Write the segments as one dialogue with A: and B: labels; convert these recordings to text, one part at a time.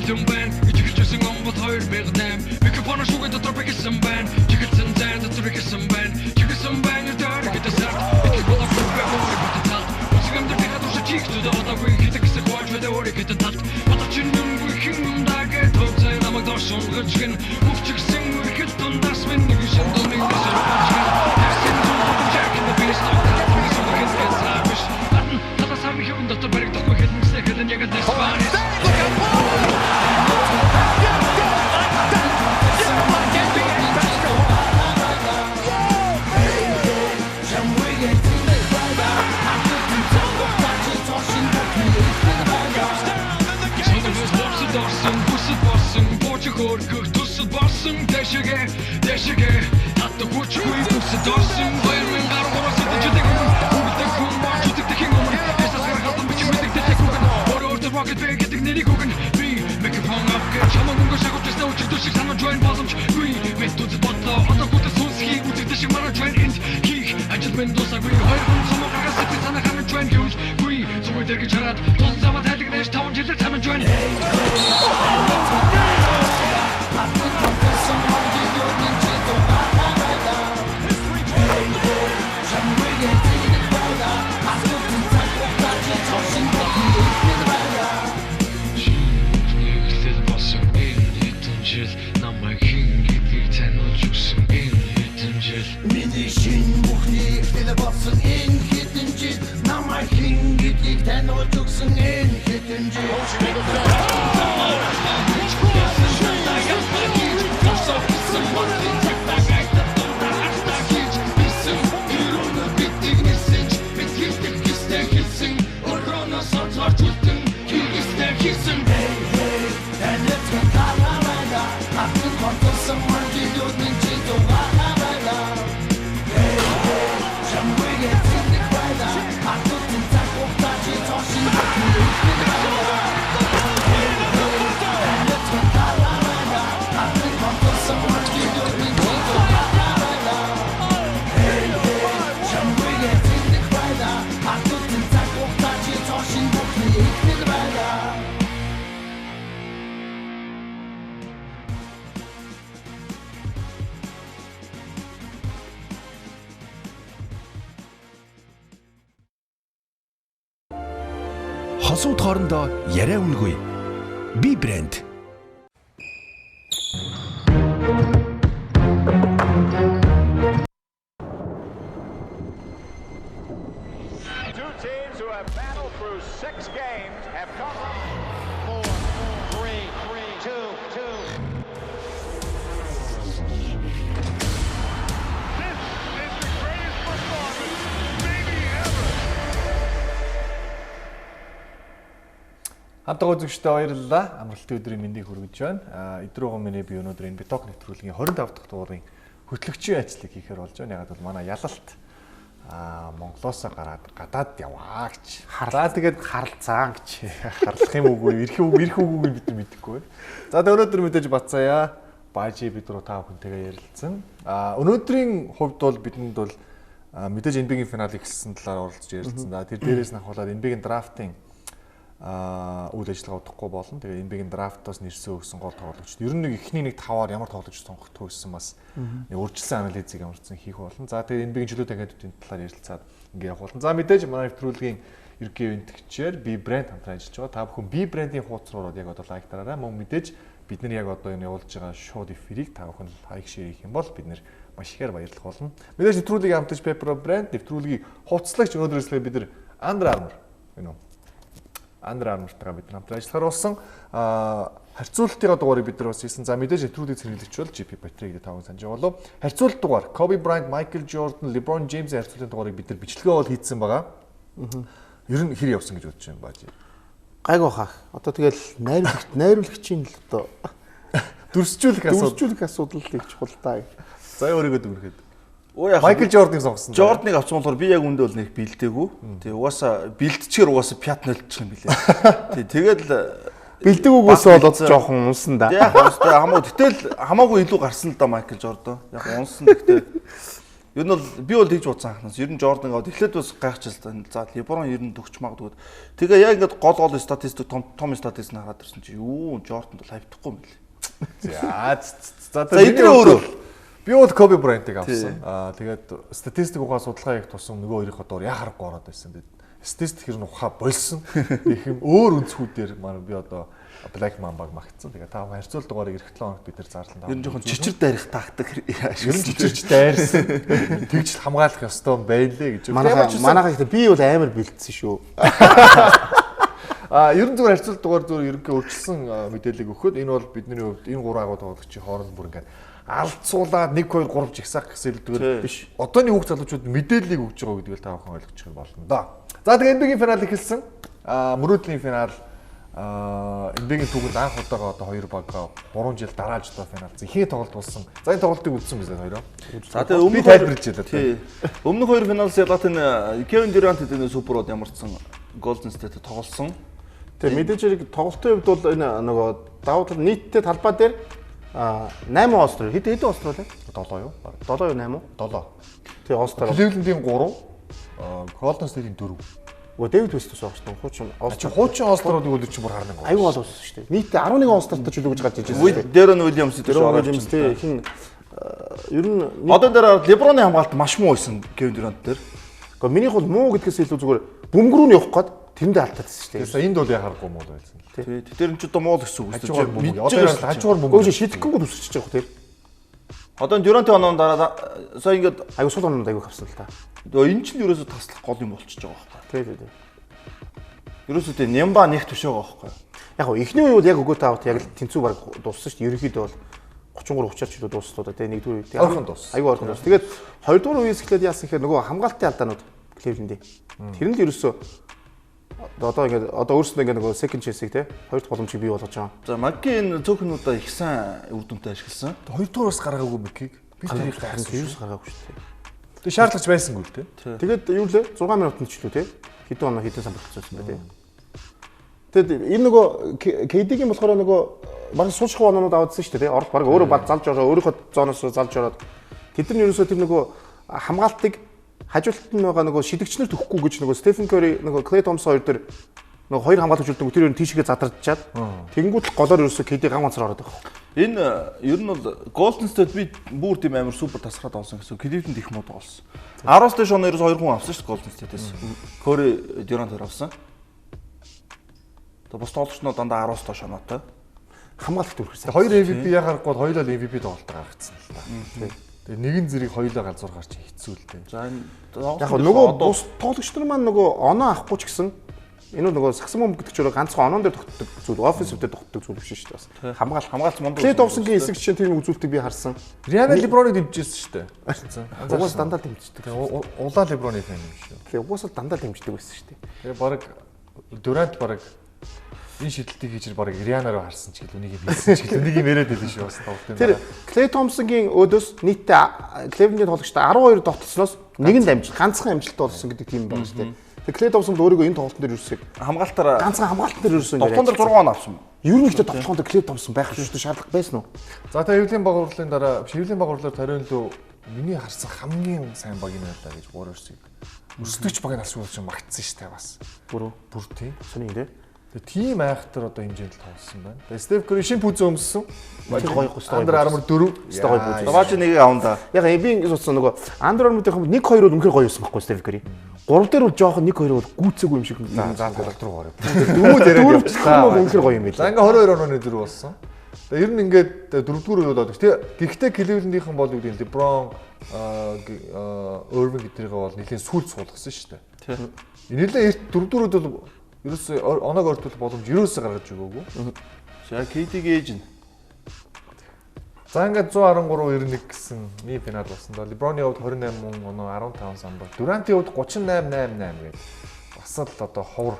A: Бэлэн байна гэж хэлжсэн он бол 2008. Микрофон шүгэ дотор бэхэлсэн байна. Чиглэсэн зайн дотор ихсэн байна. Чиглэсэн байна дээр гэдэг сард. Итгэх боломжгүй өөрийн потенциалд. Үсэг амьдралынхаа туршид хийх зүйл одоогүй хэдэг хэсэг хувааж байлаа өөрийн хэдэн талд. Бодож юмгүй хэн юм дагээ төвцөө намайг доош унгаж гин. Мөвчгсөн үрхэл дундаас минь нэг шин дуныг нэсэр болж гин. Тэрсэн зүйл Jack in the Beanstalk. Талын сүлэг хэлгээ цаа биш. Гадна талаас харна хэвэн дотор баригдахгүй хэлмэсээ хэлэн яг л Spanish. Сонирхол босод орсон, бүсэд болсон, бууж хөөргөх төсөд болсон, дэшигэ, дэшигэ, татдаг хүчгүй бүсэд орсон, 2013-аас жилийн өмнө, өгөлдөх хүн болж үзэгдэхийн өмнө, ясаас гарах албан бичиг мэдэгдэлийг үгэн, өөрөө өөртөө rocket бай гэдэг нэрийг үгэн, би микрофон авах гэж чамайг өнгө шагуулж байсан өчигдөр шиг санаж байна боломжгүй, мэд үзэл бодлоо, одоо хүртэл сүнсхий үзэгдэл шиг мараж байна энд хийх ажил минь дуусаагүй, хоёр хүн цомоо гаргаж сэтгэл санаа ханаж байна гэвэл гүй, зүгээр дэргэж хараад тул замаа тайлгнаж 5 жилээр тамж байна. Эхлэл болсон энэ хэдэн жил намайг хэн гэдгийг таниулж өгсөн энэ хэдэн жил.
B: Миний шинэ бүхний эхлэл болсон энэ хэдэн жил намайг хэн гэдгийг таниулж өгсөн энэ хэдэн жил. Танилцсан талаараа хатан хотсон мангилууд минь чи дугаараа байлаа. Hey hey, чамгүй цэцэг байлаа. Хатан цаг хугацаа чи цоошин бүхний эхлэл байлаа. Hey hey, танилцсан талаараа хатан хотсон мангилууд минь чи дугаараа байлаа. Hey hey, чамгүй цэцэг байлаа. Хатан цаг хугацаа чи цоошин бүхний эхлэл байлаа.
C: Хосууд хоорондоо яриа үнэгүй. Би брэнд.
D: Two teams who have battled through 6 games have come
E: 4, 3, 3, 2, 2.
D: This is the greatest performance maybe ever.
F: Хамтаа үзэгчдээ баярлалаа. Амралтын өдрийн мэндийг хүргэж байна. Эдрүүгэн миний би өнөөдөр энэ Биток нэвтрүүлгийн 25 дахь дугаарын хөтлөгчийн ажлыг хийхээр болж байна. Яг бол манай ялалт Монголоос гараад гадаад яваа гэж. За тэгээд
G: харалцаан гэж.
F: Харлах юм үгүй, ирэх үг, ирэх үгүйг бид мэдэхгүй байна. За тэгээд өнөөдөр мэдээж Бацаая, Баажи бид рүү та бүхэнтэйгээ ярилцсан. Өнөөдрийн хувьд бол бидэнд бол мэдээж NBA-ийн финал эхэлсэн талаар оролцож ярилцсан. За тэр дээрээс нь ахуулаад NBA-ийн драфтын үйл ажиллагаа удахгүй болно. Тэгээ NBA-ийн драфтаас нэрсээ өгсөн гол тоглогчд. Ер нь нэг эхний нэг таваар ямар тоглогч сонгох төөссөн бас нэг урьдчилсан анализыг амарсан хийх болно. За тэгээ NBA-ийн чөлөө танхимын талаар ярилцаад ингээ явах болно. За мэдээж манай нэвтрүүлгийн ерөнхий ивэнтгчээр Би брэнд хамтран ажиллаж байгаа. Та бүхэн Би брендийн хуудас руу ороод яг одоо лайк дараарай. Мөн мэдээж бид нар яг одоо энэ явуулж байгаа шууд эфирийг та бүхэн лайк шеэр хийх юм бол бид нар маш ихээр баярлах болно. Мэдээж нэвтрүүлгийг хамтаж Pepper брэнд, нэвтрүүлгийг хувцаслагч өнөөдрөөс бид нар Under Armour гэнэ үү? Under Armour-тайгаа бид нар хамтран ажиллахаар болсон. Харьцуултын дугаарыг бид нар бас хийсэн. За мэдээж нэвтрүүлгийг цэргэлэгч бол GP Patrick гэдэг таван санаж байгаа болов. Харьцуулт дугаар Kobe Bryant, Michael Jordan, LeBron James-ийн харьцуултын дугаарыг бид нар бичлэгээ бол хийсэн байгаа. Ер нь хэр явсан гэж бодож байна баажи.
G: Гайгүй хаа. Одоо тэгэл найруулагчийн л одоо
F: дүрсжүүлэх асуудал.
G: Дүрсжүүлэх асуудал их чухал та.
F: За өөрийгөө дүрхэд. Майкл Жорданыг сонгосон.
H: Жорданыг авсан болохоор би яг үндэ бол нэг бэлдээгүй. Тэгээ угаасаа бэлдчихээр угаасаа пят нөлчих юм билээ. Тий тэгэл
G: бэлдэг үгээс болоод жоохон унсан да.
H: Яг уустай хамаагүй гэтэл хамаагүй илүү гарсан л да Майкл Жордан. Яг унсан гэхдээ Ер нь бол би бол тэгж бодсон анхнаас. Ер нь Жордан аваад эхлээд бас гайхчихсан. За Леброн ер нь төгч магадгүй. Тэгээ яг ингээд гол гол статистик том том статистик хараад ирсэн чи юу Жорданд бол хавтахгүй юм бэл.
F: За
H: За эдгээр өөрөө
F: би бол Коби Брайантыг авсан. Аа тэгээд статистик ухаан судалгаа хийх тусам нөгөө хоёрын доор яхахгүй ороод байсан. Тэгээд статистик хэр нь ухаа болсон. Их юм өөр өнцгүүдээр маань би одоо Black Mamba-г магтсан. Тэгээд та харьцуул дугаарыг эх 7 хоногт бид нар зарлан.
H: Ер нь жоохон чичир дайрах тактик
F: ер нь чичирч дайрсан. Тэгж л хамгаалах ёстой юм байлээ гэж.
G: Манайха гэхдээ би бол амар бэлдсэн шүү.
F: А ер нь зүгээр харьцуул дугаар зүгээр ерөнхий өөрчилсөн мэдээллийг өгөхөд энэ бол бидний хувьд энэ гурван агуу тоглогчийн хооронд бүр ингээд алцуулаад 1 2 3 жигсаах гэсэн илдгээр биш. Одооний хүүхд залуучууд мэдээллийг өгж байгаа гэдгийг та бүхэн ойлгочих юм болно доо. За тэгээ NBA-гийн финал эхэлсэн. А мөрөөдлийн финал NBA-гийн түүхэнд анх удаага одоо хоёр баг 3 жил дараалж одоо финалцсан. Ихэнх тоглолт болсон. За энэ тоглолтыг үзсэн биз дээ хоёроо.
H: За тэгээ өмнөх
F: тайлбарлаж ялаа.
H: Өмнөх хоёр финалс ялгаад энэ Кевин Дюрант гэдэг супер бод ямарчсан Golden State тоглосон.
G: Тэгээ мэдээж хэрэг тоглолтын хувьд бол энэ нөгөө давуу тал нийтдээ талбай дээр 8 All-Star хэд All-Star вэ?
F: 7 юу?
G: 7 юу 8 уу?
F: 7.
G: Тэгээ All-Star.
F: Cleveland-ийн 3, Golden State-ийн 4.
G: Өө Дэвид Вест бас байгаа шүү дээ. Хуучин
F: All-Star. Хуучин All-Star-уудыг өдөр чинь бүр харна.
G: Аюу гол болсон шүү дээ. Нийтдээ 11 All-Star-тай чөлөө гэж гарч ижсэн шүү дээ.
H: Дэрон Уильямс гэдэг
G: шүү. Уильямс тий хин ер нь
H: одоо дээр Леброны хамгаалалт маш муу байсан Кевин Дюрант дээр.
G: Гэхдээ минийх бол муу гэдгээс илүү зүгээр бөмбөг рүү нь явах гээд тэрэндээ алтаад байсан шүү дээ.
F: Сая энд бол яхаарахгүй муу байсан л.
H: Тий. Тэр нь ч одоо муу л гэсэн үг
F: шүү дээ. Одоо хажуугаар бөмбөг.
G: Гэхдээ шидэхгүй төсөж байгаа тэр.
H: Одоо Дюрантын оноонд дараа сая ингээд
G: аюу сул оноонд аюу авсан л та.
H: Энэ чинь ерөөсөө таслах гол юм болчихж байгаа байхгүй.
G: Тий, тий, тий.
H: Ерөөсөө тий Нямба нэг төвшөө байгаа байхгүй.
G: Яг гоо эхний үе бол яг өгөө таавт яг л тэнцүү баг дууссан шүү дээ. Ерөнхийдөө бол 33 30-аар ч илүү дууссан л да тий нэгдүгээр үе.
F: Ойрхон дууссан.
G: Аюу ойрхон дууссан. Тэгээд хоёрдугаар үеэс эхлээд яасан гэхээр нөгөө хамгаалтын алдаанууд Cleveland-ийн. Тэр нь л ерөөсөө одоо ингээд одоо өөрсдөө ингээд нөгөө second chance-ийг те хоёр дахь боломжийг бий болгож байгаа.
H: За Макки энэ цөөхнүүдээ их сайн үр дүнтэй ашигласан.
F: Хоёрдугаар бас гаргаагүй Маккийг. Би тэрийг
G: гайхсан юу гаргаагүй шүү дээ.
F: Тэг шаардлагач байсангүй л те.
G: Тэгээд юу лээ 6 минутанд ч лүү те хэдэн оноо хэдэн сан болчихсон бэ те. Тэгэд энэ нөгөө KD-гийн болохоор нөгөө баг суушх оноонууд аваадсан шүү дээ те. Орд баг өөрөө баг залж ороо өөрийнхөө зооноос залж ороод тэд нар ерөөсөө тэр нөгөө хамгаалтыг хажуултанд нь байгаа нөгөө шидэгчнэр төгөхгүй гэж нөгөө Стефен Кори нөгөө Клей Томсон хоёр дээр нөгөө хоёр хамгаалалт хүчилдэг тэр ер нь тийшгээ задарчаад тэгэнгүүт л голоор ерөөсөө KD гам ганцаар ороод байгаа.
H: Энэ ер нь бол Golden State би бүр тийм амар супер тасраад олсон гэсэн. Cleveland их муу тоглосон. 10-аас дээш оноо ерөөсөө хоёр хүн авсан шүү дээ Golden State-ээс. Кори Дюрант хоёр авсан. Тэгээ бус тоглогчнууд дандаа 10-аас доош оноотой.
G: Хамгаалалт үргэлжлсэн.
F: Хоёр MVP яхаарахгүй хоёулаа MVP тоглолтоор гаргацсан л та. Тэгээ нэгэн зэрэг хоёулаа галзуур гарч хэцүү л дээ.
H: За энэ
G: яг нөгөө бус тоглогч нар маань нөгөө оноо авахгүй ч гэсэн энэ нөгөө сагсан бомб гэдэг чинь ганцхан оноон дээр тогтдог зүйл, офенсив дээр тогтдог зүйл биш шүү дээ бас. Хамгаалт
H: мундаг.
G: Клей Томпсонгийн эсрэг жишээ тэр үзүүлэлтийг би харсан.
F: Риана Леброныг дэмжижсэн шүү дээ.
G: Угаас дандаа дэмждэг.
F: Улаан Леброны фэн юм шүү.
G: Тэгээ угаас дандаа дэмждэг байсан шүү дээ.
F: Тэгээ баг Дюрант баг энэ шидэлтийг хийж баг Риана руу харсан ч гэлүү нэг юм хэлсэн ч гэлүү нэг юм яриад байлээ шүү бас тоглолтын.
G: Тэр Клей Томпсонгийн өөдөөс нийтдээ Cleveland-ийн тоглогчтой 12 довтлсноос нэг нь амжилт, ганцхан амжилт болсон гэдэг тийм байна шүү дээ. Тэр Клей Томпсон өөрийгөө энэ тоглолтын дээр ерөөсөө
H: хамгаалтаараа
G: ганцхан хамгаалтан дээр ерөөсөө
H: довтлон дээр 6 он авсан.
G: Ер нь ихтэй довтлон дээр Клей Томпсон байх шүү дээ шаардлага байсан уу?
F: За та хэвлийн багуурлын дараа хэвлийн багуурлаар тариун лөө миний харсан хамгийн сайн баг юм байлаа гэж Warriors-ыг өрсөлдөгч багийн алшгүй чинь магтсан шүү дээ бас.
G: Бүр
F: бүр тийм.
G: Сони юм дээ.
F: Тэгээ тийм айхтар одоо хэмжээнд л тоглосон байна. Тэгээ Стеф Кери шинэ пүзэн өмссөн.
G: Тэр гоё гостой.
F: Андер Армор 4.
G: Өстой гоё пүзэн.
H: Даваач нэгийг авна да.
G: Яг би ингэж бодсон нөгөө Андер Арморын 1 2 бол үнэхээр гоё байсан байхгүй Стеф Кери. 3 дээр бол жоохон 1 2 бол гүйцээгүй юм шиг.
F: За за руу гарав.
G: Дөрөв яриад явчихлаа. Үнэхээр гоё юм байл.
F: За ингээ 22 онооны дөрөв болсон. Тэгээ ер нь ингээд дөрөвдүгээр үед болоод. Тэгээ гэхдээ Cleveland-ийнхэн бол юу гэдэг нь LeBron, Irving гэдэрийг бол нэлийн сүүлд суулгасан шүү дээ. Нэлээд эрт дөрөвдүгээр үед бол ерөөсөө оноог ортол боломж ерөөсөө гаргаж өгөөгүй.
H: За KD-гийн ээж нь.
F: За ингээд 113 91 гэсэн ми финал болсон доо. LeBron-ы хувьд 28 мөн оноо 15 самбар. Durant-ийн хувьд 38 8 8 гээд бас л одоо ховор.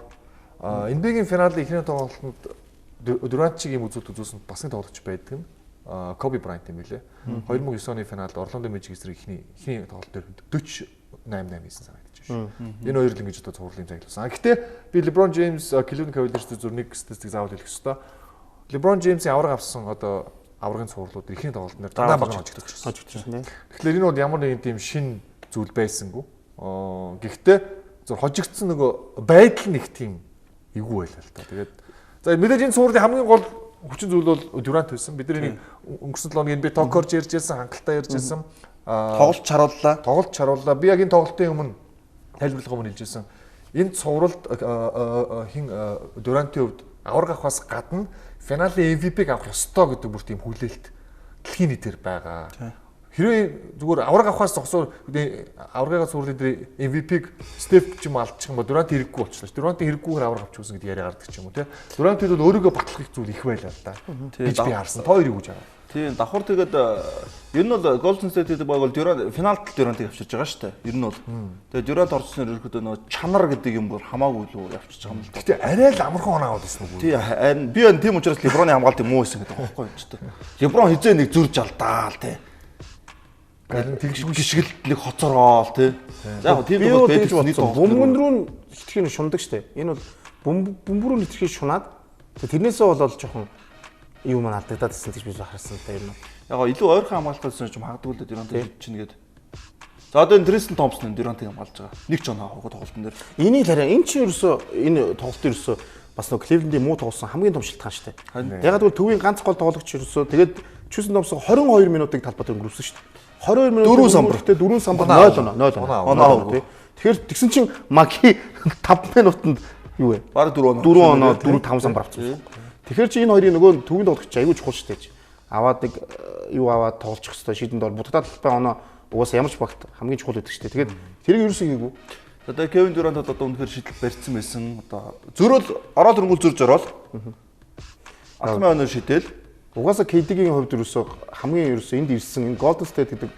F: NBA-гийн финалын эхний тоглолтод Durant чиг юм үзүүлэлт үзүүлсэн бас нэг тоглогч байдаг нь Kobe Bryant юм билээ. 2009 оны финалд Orlando Magic эсрэг эхний тоглолт дээр 48 8 хийсэн санагдаж байна шүү. Энэ хоёр л ингэж одоо цувралын цаглуулсан. Гэхдээ би LeBron James, Cleveland Cavaliers-д зүр нэг статистик заавал хэлэх ёстой. LeBron James-ийн авраг авсан одоо аврагын цувралууд эхний тоглолтын дээр дандаа баг хожигдчихсан.
G: Хожигдчихсан, тий.
F: Тэгэхээр энэ бол ямар нэгэн тийм шин зүйл байсангүй. Гэхдээ зөв хожигдсан нөгөө байдал нэг тийм эвгүй байлаа л та. Тэгээд за мэдээж энэ цувралын хамгийн гол хүчин зүйл бол Дюрант байсан. Бид нар энийг өнгөрсөн 7 хоногийн NBA Talk-оор ярьж байсан, хангалттай ярьж байсан.
H: Тоглолт чарууллаа.
F: Тоглолт чарууллаа. Би яг энэ тоглолтын өмнө тайлбарлах өмнө хэлж байсан. Энэ цувралд хин Дюрантын хувьд аварга авахаас гадна финалийн MVP-г авах ёстой гэдэг бүр тийм хүлээлт дэлхийн нийтээр байгаа. Хэрвээ зүгээр аварга авахаас зогсоо аваргаагаа цувралын дээр MVP-г Стеф ч юм алдчих юм ба Дюрант хэрэггүй болчихлоо. Дюрант хэрэггүйгээр аварга авчихсан гэдэг яриа гардаг ч юм уу те. Дюрантын бол өөрийгөө батлах их зүйл их байлаа л да. Гэж би харсан. Та хоёр юу гэж харав?
H: Тийм, давхар тэгээд ер нь бол Golden State гэдэг баг бол Durant финалд Durant-ыг авчирч байгаа шүү дээ. Ер нь бол. Тэгээд Durant орчихсноор ерөөхдөө нөгөө чанар гэдэг юм бүр хамаагүй л явчихж байгаа юм л да.
F: Гэтэ арай л амархан оноо аваад ирсэн үгүй.
H: Тийм, харин би энэ тийм учраас LeBron-ы хамгаалт юм уу байсан гэдэг байхгүй юм ч дээ. LeBron хизээ нэг зөрж алдаал тий.
F: Харин тэгшгүй
H: Гიშгэлт нэг хоцоргоол тий. За яг тийм
G: Би бол
H: бол
G: тэгж
H: байдаг нэг
G: бодсон. Бөмбөн рүү нь хитрхи шундаг штэ. Энэ бол бөмбөн рүү хитрхи шунаад тэрнээсээ болоод жоохон юу маань алдагдаад ирсэн гэж би харсан л да юм.
H: Яг гоо илүү ойрхон хамгаалалт байсан ч магадгүй л Durant-ыг чинь гээд. За одоо энэ Tristan Thompson Durant-ыг хамгаалж байгаа. Нэг ч оноо авахгүй тоглолтын дээр.
G: Энийг л харин энэ чинь ерөөсөө энэ тоглолт ерөөсөө бас нөгөө Cleveland-ийн муу тоглосон хамгийн том шалтгаан штэ. Яг гэвэл төвийн ганц гол тоглогч ерөөсөө тэгээд Tristan Thompson 22 минутыг талбай дээр өнгөрүүлсэн штэ. 22 минут
H: Дөрвөн самбар.
G: Дөрвөн самбар 0 оноо 0 оноо.
H: Оноо аваагүй.
G: Тэгэхээр тэгсэн чинь Маки 5 минутанд юу вэ?
H: Бараг 4 оноо.
G: 4 оноо 4 5 самбар авчихсан. Тэгэхээр чи энэ хоёрын нөгөө төвийн тоглогч аягүй чухал шүү дээ. Аваад нэг юу аваад тоглолчих хэвээр шидэнд ор будагдаад талбай оноо угаасаа ямар ч багт хамгийн чухал байдаг шүү дээ. Тэгээд тэрийг ерөөсөө хийгээгүй.
H: Одоо Кевин Дюрант одоо үнэхээр шийдэл барьсан байсан. Одоо зөрөөл ороод өрөнгөл зөрж ороод. Алхмын оноо шидэл.
G: Угаасаа KD-гийн хувьд ерөөсөө хамгийн ерөөсөө энд ирсэн энэ Golden State гэдэг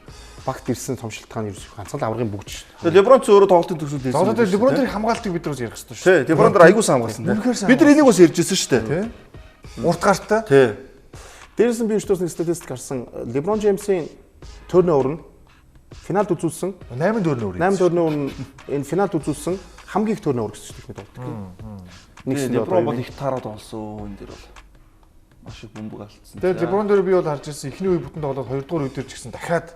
G: багт ирсэн том шалтгаан ерөөсөө ганцхан л аврагын бүгд шүү дээ.
H: Тэгээд LeBron ч өөрөө тоглолтын төгсөлд хэлсэн.
F: За одоо LeBron дээр хамгаалтыг бид нар бас ярих хэрэгтэй шүү.
H: Тий, LeBron дээр аягүй сайн хамгаалсан тий. Бид нар энийг бас ярьж ирсэн шүү дээ.
F: Тий. Урт гартай.
H: Тий.
G: Дээрээс нь би өчтөөс нэг статистик харсан. LeBron James-ийн turnover нь финалд үзүүлсэн
F: 8 turnover.
G: 8 turnover нь энэ финалд үзүүлсэн хамгийн их turnover гэсэн чинь техник тоглолт.
H: Нэг LeBron бол их таарад болсон энэ дээр бол маш их бөмбөг алдсан.
F: Тэгээд LeBron дээр би бол харж ирсэн эхний үе бүтэн тоглоод хоёрдугаар үе дээр ч гэсэн дахиад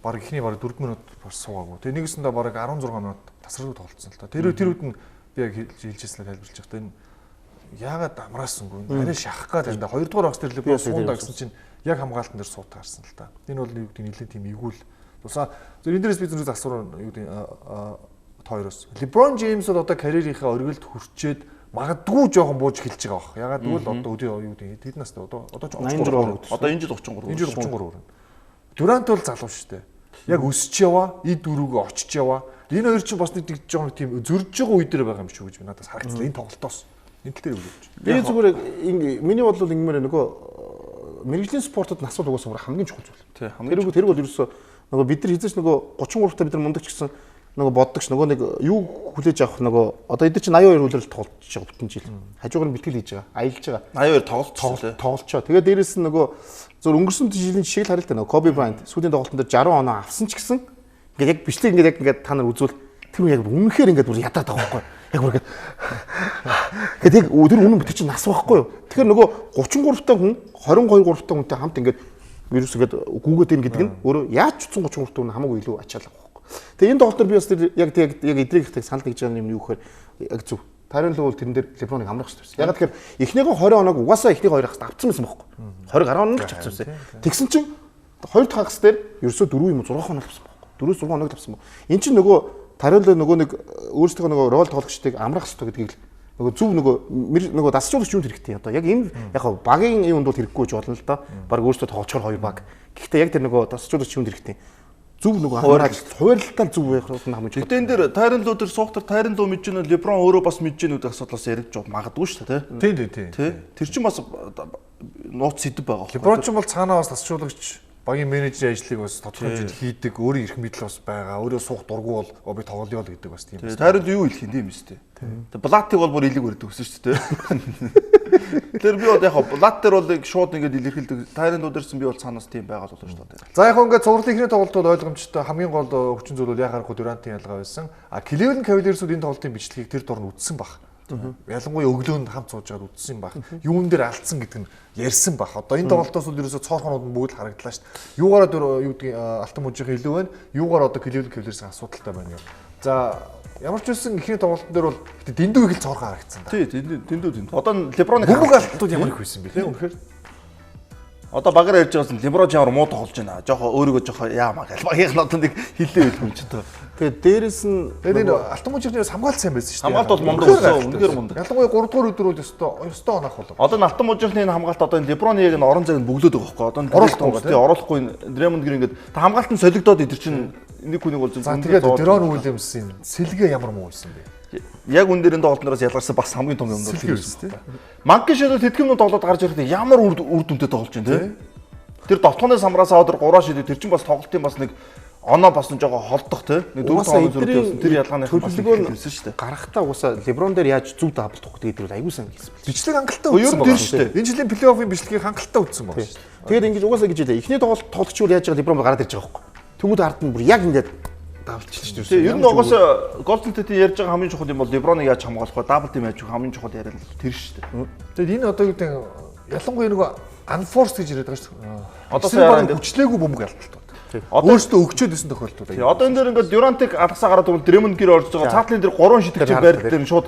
F: баг эхний баг 4 минут бас суугаагүй. Тэгээд нэгэсэндээ баг 16 минут тасралтгүй тоглолцсон л та. Тэр үед нь би яг хэлжсэн тайлбарлаж байхдаа энэ яагаад амраасангүй арай шахах гад байна. Хоёрдугаар багс дээр LeBron суундаа гэсэн чинь яг хамгаалтан дээр суут гарсан л та. Энэ бол юу гэдэг нь нэлээд тийм эвгүй л. Тусаа зөв энэ дээрээс би зүрх асуур юу гэдэг тойроос. LeBron James бол одоо карьерийнхээ оргилд хүрчээд магадгүй жоохон бууж эхэлж байгаа бах. Ягаад гэвэл одоо өдөө юу гэдэг хэд настай одоо ч
G: 86
H: Одоо энэ жил 33.
F: Энэ жил 33 өрнө. Дурант бол залуу шүү дээ. Яг өсөж яваа, эд дөрөвгөө очиж яваа. Энэ хоёр чинь бас нэг жоохон тийм зөрж байгаа үе дээр байгаа юм шиг гэж би надаас харагдсан. Энэ тоглолтоос. Энэ тал дээр юу гэж.
G: Би зүгээр миний бодлол ингэмээр нөгөө мэрэгжлийн спортод нас бол угаасаа хамгийн чухал зүйл.
H: Тий, хамгийн
G: Тэр бол ерөөсөө нөгөө бид нар хэзээ ч нөгөө 33 та бид нар мундагч гэсэн нөгөө боддогч нөгөө нэг юу хүлээж авах нөгөө одоо эдгээр чинь 82 үлрэл тоглож байгаа бүтэн жил. Хажуугаар нь бэлтгэл хийж байгаа, аялж байгаа.
H: 82 тоглолт
G: тоглолцоо. Тэгээ дээрэс нь нөгөө зөв өнгөрсөн жилийн жишээг л харъя л та нөгөө Коби Брайант сүүлийн тоглолтын дээр 60 оноо авсан ч гэсэн ингээд яг бичлэг ингээд яг ингээд та нар үзвэл тэр хүн яг үнэхээр ингээд бүр ядаад байгаа байхгүй. Яг бүр ингээд тэгээд яг тэр үнэн тэр чинь нас байхгүй юу. Тэгэхээр нөгөө 33 та хүн 22 3 та хүнтэй хамт ингээд вирус ингээд гүгээд ийн гэдэг нь өөрөө яаж ч утсан 33 та хүн хамаагүй илүү ачаалах. Тэгээ энэ тоглолтоор би бас тэр яг яг эдрийг ихтэй санал нэгж байгаа юм юу гэхээр яг зөв. Тайрон Лу бол тэрэн дээр LeBron-ыг амрах хэрэгтэй байсан. Яг тэгэхээр эхнийхээ 20 оног угаасаа эхний хоёр хагас авцсан байсан бохоггүй. 20 гаруй оног ч авцсан байсан. Тэгсэн чинь хоёр дахь хагас дээр ерөөсөө 4 юм уу 6 оног авсан бохоггүй. 4-6 оног авсан бох. Эн чинь нөгөө Тайрон Лу нөгөө нэг өөрсдийнхөө нөгөө рол тоглогчдыг амрах хэрэгтэй гэдгийг л нөгөө зөв нөгөө дасгалжуулагч юунд хэрэгтэй одоо яг энэ яг багийн юунд бол хэрэггүй гэж болно л доо. Баг өөрсдөө тоглолцохоор хоёр баг. Гэхдээ яг тэр нөгөө дасгалжуулагч юунд хэрэгтэй. Зөв нөгөө хуваарлалтаа зөв байх нь хамгийн чухал.
H: Гэтэ энэ дээр Тайрон Лу дээр суух төр Тайрон Лу мэдж гэнэ LeBron өөрөө бас мэдж гэнэ гэдэг асуудлаас яригдж магадгүй шүү дээ,
F: тий. Тий, тий.
H: Тэр чинь бас нууц сэдв байгаа байхгүй.
F: LeBron ч бол цаанаа бас дасгалжуулагч багийн менежерийн ажлыг бас тодорхой хэмжээнд хийдэг, өөрийн эрх мэдэл бас байгаа. Өөрөө суух дургу бол би тоглоё л гэдэг бас тийм.
H: Тайрон Лу юу хэлэх юм тийм үстэй. Тэгээ Блатыг бол бүр илэг өрдөг гэсэн шүү дээ. Тэр би бол яг Блат дээр бол шууд ингээд илэрхийлдэг. Тайрон Лу дээрсэн би бол цаанаас тийм байгаа л болно шүү дээ.
F: За яг ингээд цувралын эхний тоглолт бол ойлгомжтой хамгийн гол хүчин зүйл бол яг харахгүй Дюрантын ялгаа байсан. А Cleveland Cavaliers-үүд энэ тоглолтын бичлэгийг тэр дор нь үтсэн баг. Ялангуяа өглөөнд хамт сууж байгаад үзсэн байх. Юун дээр алдсан гэдэг нь ярьсан байх. Одоо энэ тоглолтоос бол ерөөсөө цоорхонууд нь бүгд харагдлаа шүү дээ. Юугаараа юу гэдгийг Алтан мужийн илүү байна. Юугаар одоо Cleveland Cavaliers-ийн асуудалтай байна юм. За ямар ч үсэн эхний тоглолтын дээр бол гэтээ дэндүү их л цоорхон харагдсан да.
H: Тий, дэндүү дэндүү. Одоо LeBron-ыг
F: бөмбөг алдалтууд ямар их байсан бэ те үнэхээр.
H: Одоо багаар ярьж байгаас нь LeBron ямар муу тоглож байна. Жохо өөрийгөө жохо яамаа гэл. Багийнх нь одоо нэг хилээ байл юм чи тоо.
G: Тэгээд дээрэс нь
F: тэгээд энэ Алтан мужийн хамгаалт сайн байсан шүү дээ.
H: Хамгаалт бол мундаг болсон. Үнэхээр мундаг.
F: Ялангуяа 3 дугаар өдөр бол ёстой оноох болов.
H: Одоо энэ Алтан мужийнхны энэ хамгаалт одоо энэ LeBron яг энэ орон зайг нь бөглөөд байгаа байхгүй. Одоо энэ
F: оруулахгүй
H: оруулахгүй Draymond Green ингээд хамгаалт нь солигдоод идэр чинь нэг хүнийг бол
F: зөв. Тэгээд Deron Williams-ийн сэлгээ ямар муу байсан бэ?
H: Яг үн дээр энэ тоглолтноос ялгарсан бас хамгийн том юм бол тэр байсан тийм. Манки шидэл тэтгэм нүд тоглоод гарч ирэхдээ ямар үр дүнтэй тоглож байна тийм. Тэр довтооны самраас аваад 3 шидэл тэр чинь бас тоглолтын бас нэг оноо бас нэг жоо холдох тийм. Нэг 4 5 зүрх явсан тэр ялгааны
G: төлөвлөгөө нь шүү дээ. Гарахтаа угаасаа LeBron дээр яаж зөв даблдах гэдэг бол аягүй сайн хийсэн байна.
F: Бичлэг хангалттай үзсэн байна шүү дээ. Энэ жилийн плей-оффын бичлэгийг хангалттай үзсэн байна шүү дээ.
G: Тэгээд ингэж угаасаа гэж хэлээ. Эхний тоглолт тоглогчгүй яаж байгаа LeBron гараад ирж байгаа байхгүй. Тэнгүүд ард нь бүр яг ингээд даблдчихлаа шүү дээ.
H: Ер нь угаасаа Golden State-ийн ярьж байгаа хамгийн чухал юм бол LeBron-ыг яаж хамгаалах вэ? Double team яаж хамгийн чухал яриа нь тэр шүү дээ.
F: Тэгээд энэ одоо юу гэдэг ялангуяа нөгөө unforced гэж яриад байгаа шүү дээ.
H: Одоо
F: сая хүчлээгүй бөмбөг алдалтууд. Одоо өөртөө өгчөөд исэн тохиолдлууд.
H: Тий. Одоо энэ дээр ингээд Durant-ыг алгасаа гараад ирвэл Draymond Green орж байгаа. Цаатлын дээр 3 шидэгч байрал дээр нь шууд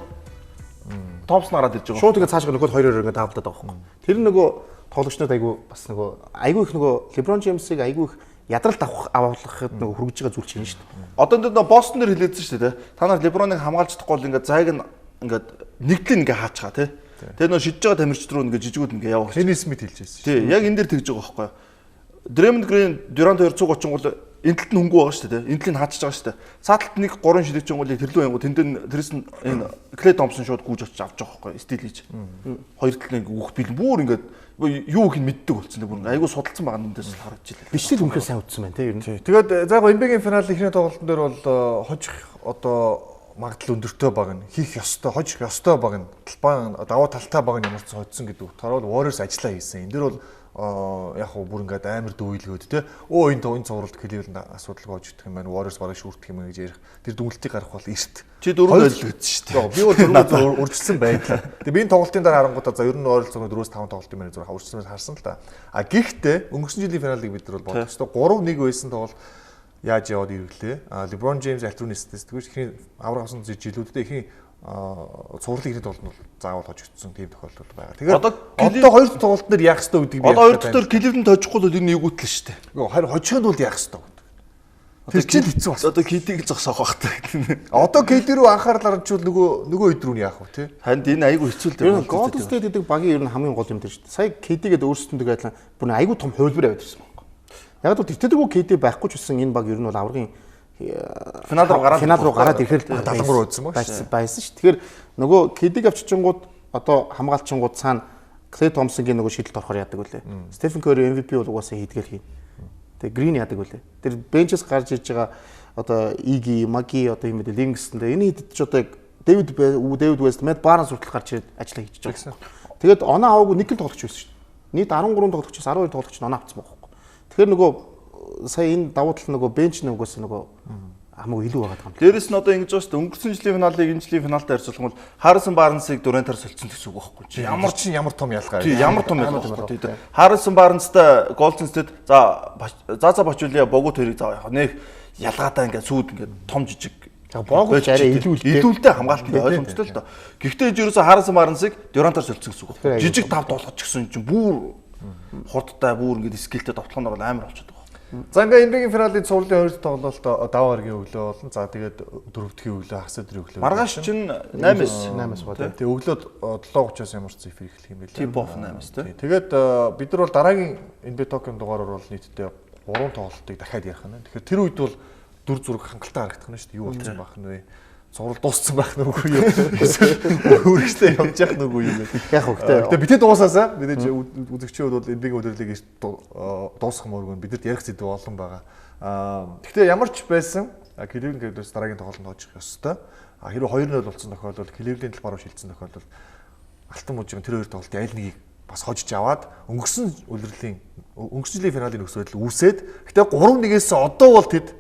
H: Томпсон гараад ирж байгаа.
G: Шууд ингээд цаашгаа нөгөөд 2-2 ингээд даблдаад байгаа байхгүй. Тэр нөгөө тоглогчнод айгүй бас нөгөө айгүй их нөгөө LeBron James-ыг айгүй их ядралт авах авахлахад нөгөө хүргэж байгаа зүйл чинь шүү дээ.
H: Одоо энэ нөгөө Бостон дээр хэлээдсэн шүү дээ. Та нар LeBron-ыг хамгаалж чадахгүй бол ингээд зайг нь ингээд нэгдэл ингээд хаачгаа тий. Тэгээ нөгөө шидэж байгаа тамирчид руу ингээд жижигүүд ингээд явах.
F: Kenny Smith хэлж байсан шүү.
H: Тий, яг энэ дээр тэгж байгаа байхгүй юу. Draymond Green Durant хоёр цуг очингуул энэ талд нь хөнгөө байгаа шүү дээ. Энэ талыг хаачж байгаа шүү дээ. Цааталт нэг 3 шидэж чингуул тэрлүү янгуу тэнд тэрээс нь энэ Клей Томпсон шууд гүйж очиж авч байгаа байхгүй юу. Стил хийж. Хоёр талд нь өгөх бил бүр ингээд юу гэх нь мэддэг болсон тийм бүр айгүй судалсан байгаа нүдээс л харагдаж илээ.
G: Бичлэг үнэхээр сайн үтсэн байна тийм ер нь.
F: Тэгээд за яг NBA-гийн финал эхний тоглолтын дээр бол хожих одоо магадлал өндөртэй баг нь хийх ёстой, хожих ёстой баг нь талбай давуу талтай баг нь ямар ч хоцсон гэдэг утгаараа бол Warriors ажиллаа хийсэн. Энэ дээр бол яг хуу бүр ингээд амар дүүйлгөөд те өө энэ цувралд Cleveland асуудалгүй хожигдох юм байна. Warriors бараг шүүрдэх юм гэж ярих. Тэр дүнэлтийг гарах бол эрт.
H: Чи дөрөв ойлголцсон шүү
F: дээ. Би бол дөрөв үржилсэн байлаа. Тэгээ би энэ тоглолтын дараа харангуутаа за ер нь ойролцоогоо 4-5 тоглолт юм байна зүгээр үржилсэн харсан л та. А гэхдээ өнгөрсөн жилийн финалыг бид нар бол бодох ёстой. 3-1 байсан тоглолт яаж яваад ирэвлээ. А LeBron James альтрууны статистик ихний авраг авсан жилүүдэд ихний цувралын ихний тоглолт нь бол заавал хожигдсон тийм тохиолдол байгаа. Тэгэхээр одоо хоёр дахь тоглолт дээр яах ёстой гэдгийг би
H: одоо хоёр дахь дээр Cleveland хожихгүй бол энэ эвгүүтэл шүү дээ.
F: Үгүй харин хожихын тулд яах ёстой гэдэг. Тэр чинь хэцүү бас.
H: Одоо KD-г зогсоох байх та.
F: Одоо KD рүү анхаарал харанчвал нөгөө хэд рүү нь яах вэ те?
H: Харин энэ айгүй хэцүү л дээ.
G: Golden State гэдэг багийн ер нь хамгийн гол юм тэр шүү дээ. Сая KD гэдэг өөрсдөндөө адилхан бүр айгүй том хувилбар аваад ирсэн байна. Яг л тэртэргүй KD байхгүй ч гэсэн энэ баг ер нь бол аврагын
H: финал руу гараад
G: финал руу гараад ирэхээр
F: 73 үзсэн баг
G: байсан ш. Тэгэхээр нөгөө KD-г авчичингууд одоо хамгаалчингууд цаана Клей Томпсонгийн нөгөө шидэлт орохоор яадаг үлээ. Стефен Кори MVP бол угаасаа хийдгэл хийн. Тэгээ Грин яадаг үлээ. Тэр бенчээс гарч иж байгаа одоо Иги, Маги одоо юм бэ Ливингстон дээр энэ хэд ч одоо яг Дэвид Вест, Мэтт Барнс хүртэл гарч ирээд ажиллаа хийж байгаа. Тэгээд оноо аваагүй нэг л тоглогч байсан шүү дээ. Нийт 13 тоглогчоос 12 тоглогч нь оноо авсан байхгүй. Тэгэхээр нөгөө сая энэ давуу тал нөгөө бенч нь угаасаа нөгөө хамаагүй илүү байгаа юм.
H: Дээрэс нь одоо ингэж байгаа шүү дээ. Өнгөрсөн жилийн финалыг энэ жилийн финалтай харьцуулах юм бол Harrison Barnes-ыг Durant-аар солилцсон гэсэн үг байхгүй чи.
F: Ямар чинь ямар том ялгаа.
H: Тий, ямар том ялгаа байхгүй тий. Harrison Barnes-тай Golden State за Бачулия Богут хоёрыг заа яг нэг ялгаатай ингээд сүйд ингээд том жижиг
G: Богут арай
H: илүүлтэй хамгаалалт ойлгомжтой л доо. Гэхдээ энэ ерөөсө Harrison Barnes-ыг Durant-аар солилцсон гэсэн үг байхгүй. Жижиг тав болгоч гэсэн чинь бүр хурдтай бүр ингээд скиллтэй довтлохноор бол амар болчиход байгаа.
F: За ингээ NBA-гийн финалын цувралын хоёр дахь тоглолт даваа гарагийн өглөө болно. За тэгээд дөрөв дахь өглөө хагас өдрийн өглөө.
H: Маргааш чинь 8-аас
G: 8-аас ба тий.
F: Тэгээ өглөө 7:30-аас ямар ч эфир эхлэх юм бэлээ.
H: Tip off 8-аас тий.
F: Тэгээд бид нар бол дараагийн NBA Talk-ын дугаараар бол нийтдээ 3 тоглолтыг дахиад ярих нь. Тэгэхээр тэр үед бол дүр зураг хангалттай харагдах нь шүү дээ. Юу болсон байх нь вэ? Цуврал дууссан байх нь үгүй юу? Эсвэл өөрөөсөө явж явах нь үгүй юу гэдэг.
G: Яг уу гэхдээ
F: Гэтэ битэд дуусаасаа мэдээж үзэгчийн хувьд бол NBA-гийн удирдлыг эрт дуусгах мөргөн бидэд ярих зэдв олон байгаа. Гэхдээ ямар ч байсан Cleveland Cavaliers дараагийн тоглолтод хожих ёстой. Хэрвээ 2-0 болсон тохиолдолд Cleveland талбай руу шилжсэн тохиолдолд Алтан мужийн тэр хоёр тоглолтын аль нэгийг бас хожиж аваад өнгөрсөн улирлын өнгөрсөн жилийн финалын нөхцөл байдал үүсээд гэтээ 3-1-ээс одоо бол тэд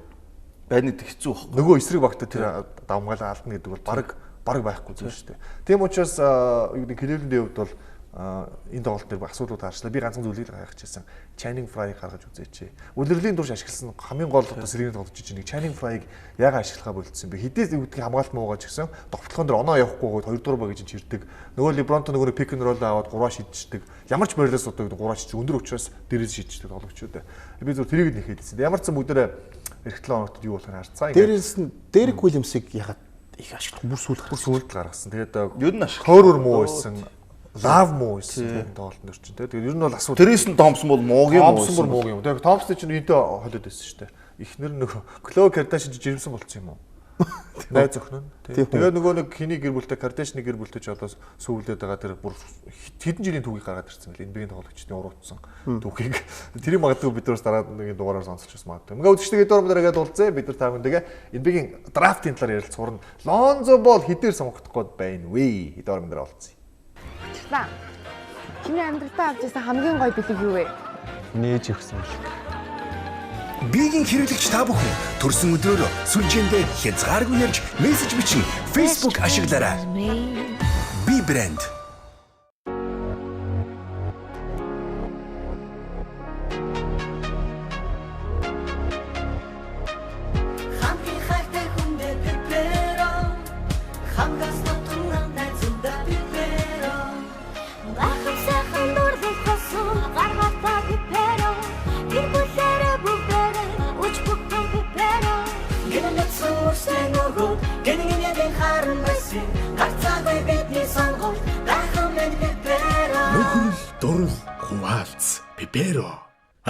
H: Байна гэдэг хэцүү байхгүй.
F: Нөгөө эсрэг багтаа тэр давмгаалаа алдна гэдэг бол баг Бараг байхгүй зүйл шүү дээ. Тийм учраас юу гэдэг Cleveland-ийн хувьд бол энэ тоглолт дээр асуудлууд харчлаа. Би ганцхан зүйлийг л гайхчихсан. Channing Frye-г гаргаж үзээч. Үлрэлийн турш ашигласан хамгийн гол одоо сэргийн тоглогч чинь нэг Channing Frye-г яагаад ашиглахаа болцсон бэ? Хэдээс юу гэдгийг хамгаалт муугаа ч гэсэн довтлогон дээр оноо явахгүйгээд 2 дугаар баг гэж чирдэг. Нөгөө LeBron-той нөгөө pick and roll аваад 3 шидчихдэг. Ямар ч байрлалаас одоо 3 шидчих. Өндөр учраас дээрээс шидчихдэг тоглогчууд. Би зөв тэрийг л нэхэд хэлсэн. Ямар ч сан бүгдээрээ эх 7 хоногт юу болохыг харцаа.
G: Дээрээс нь Дерек Уильямсыг ягаад их ашиглах бүр сүүлд
F: гаргасан. Тэгээд
H: ер нь ашиглах.
F: Хойроор муу байсан. Лав муу байсан тийм тоглолтын дээр чинь тийм. Тэгээд ер нь бол асуудал.
H: Тэрээс нь Томпсон бол муугийн муу.
F: Томпсон бүр муугийн юм. Тэгээд Томпсон чинь энтэй холиод байсан шүү дээ. Эхнэр нөгөө Кло Кардашин жирэмсэн болцсон юм уу? Найз охин нь. Тэгээд нөгөө нэг хиний гэр бүлтэй Кардашны гэр бүлтэй ч одоо сүүлдээд байгаа тэр бүр хэдэн жилийн түүхийг гаргаад ирсэн мэл. NBA-ийн тоглогчдын уруудсан түүхийг. Тэрийг магадгүй бид нараас дараа нэг дугаараар сонсолч бас магадгүй. Ингээ үзэгчдээ дугаар мэдрэгээд уулзъя. Бид нар та бүхэндээ NBA-ийн драфтын талаар ярилцах. Лонзо Болл хэдээр сонгогдох гээд байна вэ? Дугаар мэдрээ уулзъя.
I: Чиний амьдралдаа авч ирсэн хамгийн гоё бэлэг юу вэ?
J: Нээж өгсөн бэлэг.
C: Биеийн хэрэглэгч та бүхэн төрсөн өдрөөр сүлжээндээ хязгааргүй ярьж мессеж бичин Facebook ашиглаарай. Би брэнд.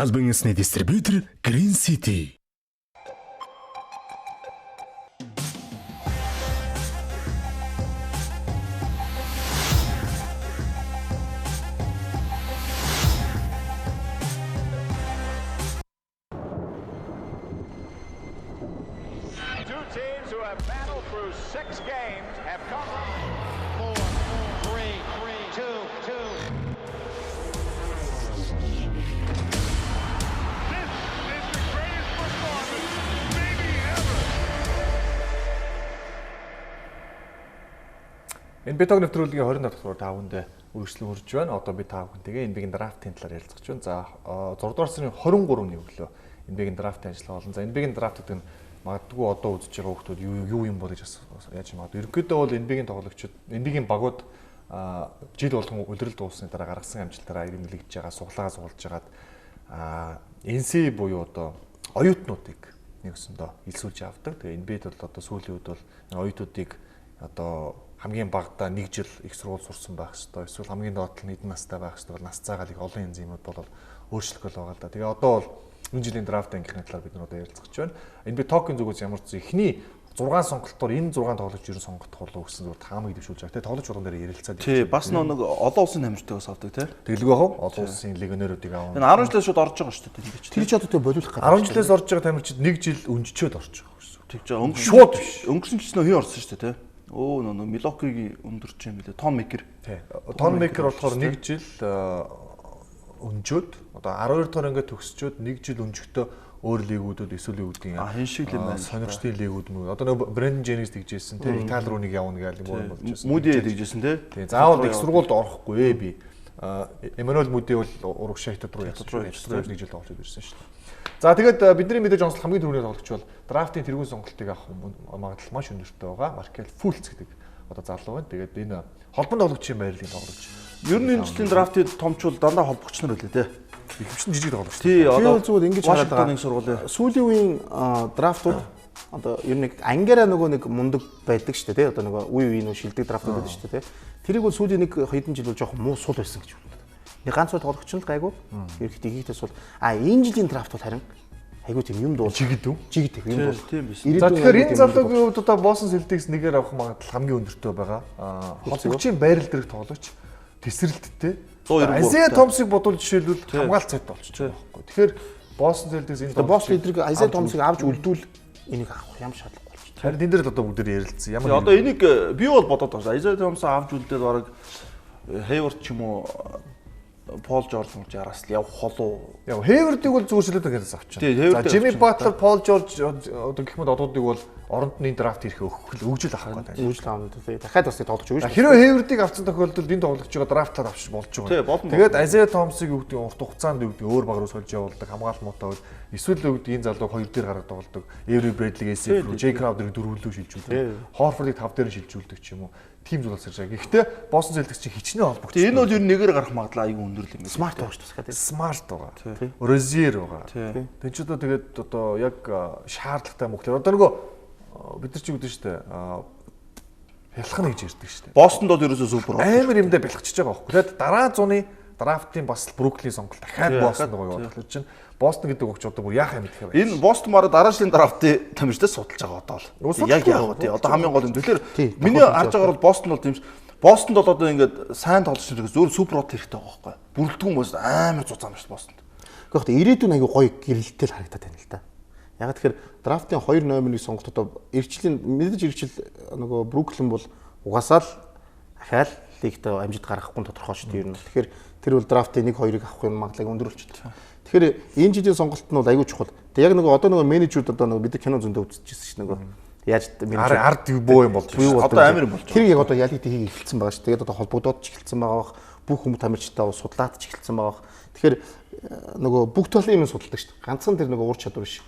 K: Албан ёсны дистрибьютор Green City.
D: Two teams who have battled through 6 games have come
E: 4, 3, 2, 2.
F: Энэ Битог нэвтрүүлгийн 27 дахь дугаар та бүхэндээ үргэлжлэн хүрж байна. Одоо би та бүхэнтэйгээ NBA-ийн драфтын талаар ярилцах гэж байна. За 6 дугаар сарын 23-ны өглөө NBA-ийн драфтын ажиллагаа болно. За NBA-ийн драфт гэдэг нь магадгүй одоо үзэж байгаа хүмүүс юу юм бол гэж яаж магадгүй. Ерөнхийдөө бол NBA-ийн тоглогчид, NBA-ийн багууд жил болгон улирал дууссаны дараа гаргасан амжилтаараа ирэмлэгдэж байгаа, суглаагаа суулж байгаад NCAA буюу одоо оюутнуудыг нэгсэндээ илсүүлж авдаг. Тэгээ NBA-д бол одоо сүүлийн үед бол оюутнуудыг одоо хамгийн багадаа нэг жил их сургууль сурсан байх хэвээр эсвэл хамгийн доод тал нь хэдэн настай байх хэвээр бол нас цаагаал их олон янзын юмуд бол өөрчлөх гол байгаа л да. Тэгээ одоо бол энэ жилийн драфт ангийнхны талаар бид нар одоо ярилцах гэж байна. Энэ би токийн зүгээс ямар ч эхний 6 сонголтоор энэ 6 тоглогч ер нь сонгогдох болов гэсэн зүгээр таамаг дэвшүүлж байгаа. Тэгээ тоглогч болгон дээр ярилцаад.
H: Тий, бас нэг олон улсын тамирчтай бас авдаг тий.
F: Тэгэлгүй яах вэ? Олон улсын легионеруудыг авах.
H: Энэ 10 жилээс шууд орж байгаа шүү дээ.
G: Тэр ч одоо тэг болиулах гэдэг.
F: 10 жилээс орж байгаа тамирчид нэг жил өнжчөөд орж байгаа гэсэн.
H: Тэгж байгаа. Өнгөрсөн
F: шууд биш.
H: Өнгөрсөн жил нөө хин орсон шүү дээ тий. Өө нөө Милокигийн өндөрч юм билээ. Том Мейкер.
F: Тий. Том Мейкер болохоор нэг жил өнжөөд одоо 12 дугаар ингээд төгсчөөд нэг жил өнжөхдөө өөр лигүүдэд эсвэл юу гэдгийг
H: хин шиг л юм байна.
F: Сонирчдын лигүүд мөн. Одоо нөгөө Брэндон Дженнингс тэгжсэн тий. Итали руу нэг явна гэж юм болж байсан.
H: Мүди тэгжсэн тий.
F: Тий. Заавал их сургуульд орохгүй ээ би. Эммануэль Мүди бол урагшаа хятад руу явж нэг жил тоглож ирсэн шүү дээ. За тэгээд бидний мэдээж онцлог хамгийн түрүүний тоглогч бол драфтын тэргүүн сонголтыг авах магадлал маш өндөртэй байгаа. Маркел Фулц гэдэг одоо залуу байна. Тэгээд энэ холбон тоглогчийн байрлалын тоглогч.
H: Ер нь энэ жилийн драфтын томчул дандаа холбогч нар байлээ те.
F: Ихэвчлэн жижиг тоглогч.
H: Тий, одоо
G: зүгээр ингэж хараад байгаа.
H: Сургуулийн
G: сүүлийн үеийн драфтууд одоо ер нь ангиараа нөгөө нэг мундаг байдаг шүү дээ тий. Одоо нөгөө үе үеийн нөө шилдэг драфтууд байдаг шүү дээ тий. Тэрийг бол сүүлийн нэг хэдэн жил бол жоохон муу сул байсан гэж байна. Нэг ганц тоглогч нь л гайгүй. Ерөнхийдөө ихтэй сул. А энэ жилийн драфт бол харин айгүй тийм юм дуул.
F: Жигд үү?
G: Жигд юм дуул.
H: Тийм биш.
F: За тэгэхээр энэ залуугийн хувьд одоо Boston Celtics нэгээр авах магадлал хамгийн өндөртэй байгаа. Холбогчийн байрал дээрх тоглогч тесрэлттэй.
H: 193.
F: Isaiah Thomas-ыг бодвол жишээлбэл хамгаалт сайд болчих жоох байхгүй. Тэгэхээр Boston Celtics энэ
G: Boston эдрийг Isaiah Thomas-ыг авч үлдвэл энийг авах ямар шаардлага болчих.
F: Харин тэн дээр л одоо бүгд ярилцсан. Ямар
H: одоо энийг би бол бодоод байгаа. Isaiah Thomas-ыг авч үлдээд бараг Hayward ч юм уу Пол Жорж мөрж араас л явах холуу.
F: Яг Хейвардыг бол зүгээр шилээд гэнээс авчихна. За Жимми Батлер, Пол Жорж одоо гэх мэт одуудыг бол оронд нь энэ драфт ирэхээ өгөх өгжил авах гэдэг.
G: Өгжил авах. Дахиад бас тоглож өгнө шүү.
F: Хэрвээ Хейвардыг авсан тохиолдолд энэ тоглогчийг драфтлаад авчиж болж байгаа. Тэгээд Азия Томсыг юу гэдэг урт хугацаанд юу гэдэг өөр баг руу сольж явуулдаг, хамгаалал муутай бол эсвэл юу гэдэг энэ залууг хоёр дээр гараад тоглодог. Эври Брэдлиг SF рүү, Джей Краудерыг дөрвөлөө шилжүүлдэг. Хорфордыг тав дээр шилжүүлдэг ч юм уу. Тийм зүйл бас ирж байгаа. Гэхдээ Boston Celtics чинь хичнээн холбогдсон.
H: Энэ бол ер нь нэгээр гарах магадлал айгүй өндөр л юм байна.
G: Смарт байгаа шүү дээ.
F: Смарт байгаа. Розьер байгаа. Тэн ч одоо тэгээд одоо яг шаардлагатай мөхлөр. Одоо нөгөө бид нар чи гэдэг шүү дээ. Бялхна гэж ярьдаг шүү дээ.
H: Бостонд бол ерөөсөө супер.
F: Амар юмдаа бялхчихж байгаа байхгүй. Тэгээд дараа зуны драфтын бас Бруклин сонголт дахиад Бостон байгаа юм бодлоо чинь. Бостон гэдэг өгч одоо бүр яах юм мэдэх вэ?
H: Энэ Бостон мараа дараа жилийн драфтын тамирчдаас судалж байгаа одоо л. Яг яах вэ? Одоо хамгийн гол юм. Тэгэхээр миний харж байгаагаар бол Бостон бол тийм ш. Бостонд бол одоо ингээд сайн тоглогч нар зөвөр супер хот хэрэгтэй байгаа байхгүй. Бүрэлдэхүүн хүмүүс амар зузаан шүү Бостонд.
G: Гэхдээ яг ирээдүйн аягүй гоё гэрэлтэл харагдаад байна л да. Яг тэгэхээр драфтын 2 номерыг сонголт одоо эрчлийн мэдээж эрчил нөгөө Бруклин бол угаасаа л ахаал лигт амжилт гаргахгүй нь тодорхой шүү дээ ер нь. Тэгэхээр тэр бол драфтын 1 2-ыг авах юм магадлалыг өндөрлөж байна. Тэгэхээр энэ жилийн сонголт нь бол аягүй чухал. Тэг яг нөгөө одоо нөгөө менежүүд одоо нөгөө бид кино зөндөө үзчихсэн шүү нөгөө яаж
F: менежер ард бөө юм болж
H: байна. Одоо амар юм болж
G: байна. Тэр яг одоо ялыг тхийг эхэлсэн байгаа шүү. Тэгээд одоо холбогдоод ч эхэлсэн байгаа бах. Бүх хүмүүс тамирчтай судлаад ч эхэлсэн байгаа бах. Тэгэхээр нөгөө бүх талын юм судалдаг шүү. Ганцхан тэр нөгөө ур чадвар биш.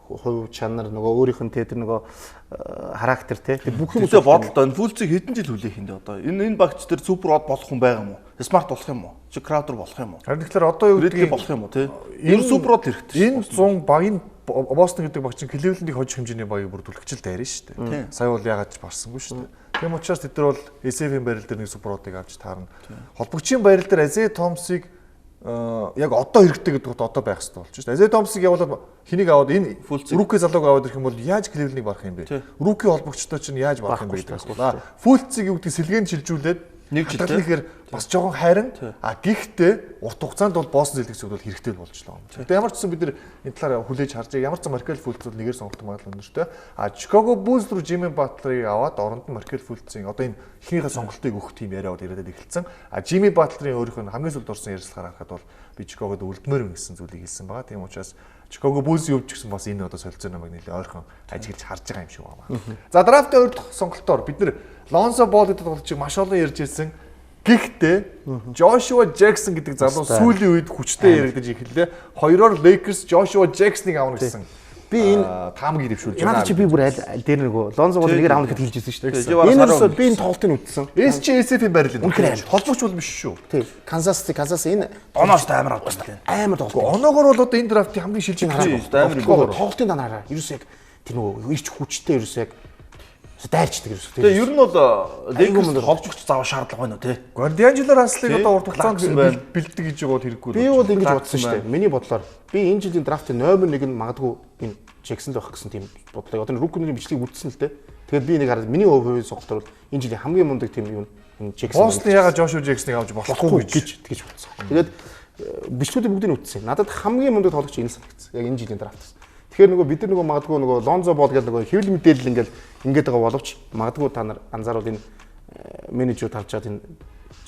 G: Хувь чанар нөгөө өөрийнх нь тэр нөгөө характер те тэр бүх
H: юм бодолтой. Фүлцийг хэдэн жил хүлээх юм бэ одоо? Энэ багч тэр супер од болох хүн байгаа юм уу? Смарт болох юм уу? Чи Краудер болох юм уу?
F: Харин тэгэхээр одоо юу
H: гэдгийг болох юм уу те? Энэ супер од хэрэгтэй.
F: Энэ 100 багийн Бостон гэдэг баг чинь Кливлендийг хожих хэмжээний багийг бүрдүүлэх л дайрна шүү дээ. Сая бол яагаад ч барсангүй шүү дээ. Тийм учраас тэд нар бол SF-ийн байрал дээр нэг супер одыг авч таарна. Холбогчийн байрал дээр Азия Томсыг яг одоо хэрэгтэй гэдэг нь одоо байх хэрэгтэй болчих шүү дээ. Азия Томсыг явуулаад хэнийг аваад энэ Рүүки залууг аваад ирэх юм бол яаж Кливлендийг барах юм бэ? Рүүки холбогчтой чинь яаж барах юм бэ гэдэг асуулаа. Фүлцийг юу гэдгийг сэлгээнд шилжүүлээд нэг жил тэгэхээр бас жоохон хайран. А гэхдээ урт хугацаанд бол Бостон Celtics бол хэрэгтэй болчихлоо. Тэгээд ямар ч гэсэн бид нар энэ талаар хүлээж харж байгаа. Ямар ч Маркел Фүлц бол нэгээр сонголт магадлал өндөртэй. А Chicago Bulls руу Jimmy Butler-ыг аваад оронд нь Маркел Фүлцийн одоо энэ эхнийхээ сонголтыг өгөх тийм яриа бол яриад эхэлсэн. А Jimmy Butler-ын өөрийнх нь хамгийн сүүлд орсон ярилцлагаар харахад бол би Chicago-д үлдмээр юм гэсэн зүйлийг хэлсэн байгаа. Тийм учраас Chicago Bulls-ийн хувьд ч гэсэн бас энэ одоо солилцоо намайг нэлээд ойрхон ажиглаж харж байгаа юм шиг байна. За драфтын хоёр дахь сонголтоор бид нар Lonzo Ball гэдэг тоглогчийг маш олон ярьж ирсэн. Гэхдээ Joshua Jackson гэдэг залуу сүүлийн үед хүчтэй яригдаж эхэллээ. Хоёроор Lakers Joshua Jackson-ыг авна гэсэн.
G: Би энэ
F: таамагийг дэвшүүлж байна.
G: Яагаад чи би бүр аль дээр нөгөө Lonzo Ball нэгээр авна гэхэд хэлж ирсэн шүү дээ. Энэ ерөөсөө би энэ тоглолтыг үзсэн.
F: SGSF-ийн байрлал энэ.
G: Үнэхээр
F: холбогч бол биш шүү.
G: Тий. Kansas City, Kansas энэ
H: оноос амар авдаг.
G: Амар тоглолт.
F: Оноогоор бол одоо энэ драфтын хамгийн шилжих
H: амар
G: тоглолтын данаараа ерөөсөө яг тэр нөгөө ирч хүчтэй ерөөсөө яг дайрчдаг ерөөсөө.
H: Тэгээ ер нь бол Lakers холбогч заавал шаардлага байна уу те?
F: D'Angelo Russell-ыг одоо урт хугацаанд бэлддэг гэж байгаа бол хэрэггүй.
G: Би бол ингэж бодсон шүү дээ. Миний бодлоор би энэ жилийн драфтын номер 1 нь магадгүй энэ Jackson л байх гэсэн тийм бодлоо. Одоо rookie-ний бичлэгийг үзсэн л дээ. Тэгээд би нэг хараад миний хувийн сонголтоор бол энэ жилийн хамгийн мундаг тийм юм энэ Jackson.
F: Бостон ягаад Joshua Jackson-ыг авч болохгүй
G: гэж тэгж бодсон. Тэгээд бичлэгүүдийг бүгдийг нь үзсэн. Надад хамгийн мундаг тоглогч энэ санагдсан. Яг энэ жилийн драфтаас. Тэгэхээр нөгөө бид нар нөгөө магадгүй нөгөө Lonzo Ball гэдэг нөгөө хэвлэл мэдээлэл ингээл ингээд байгаа боловч магадгүй та нар анзаарвал энэ менежүүд харж чад энэ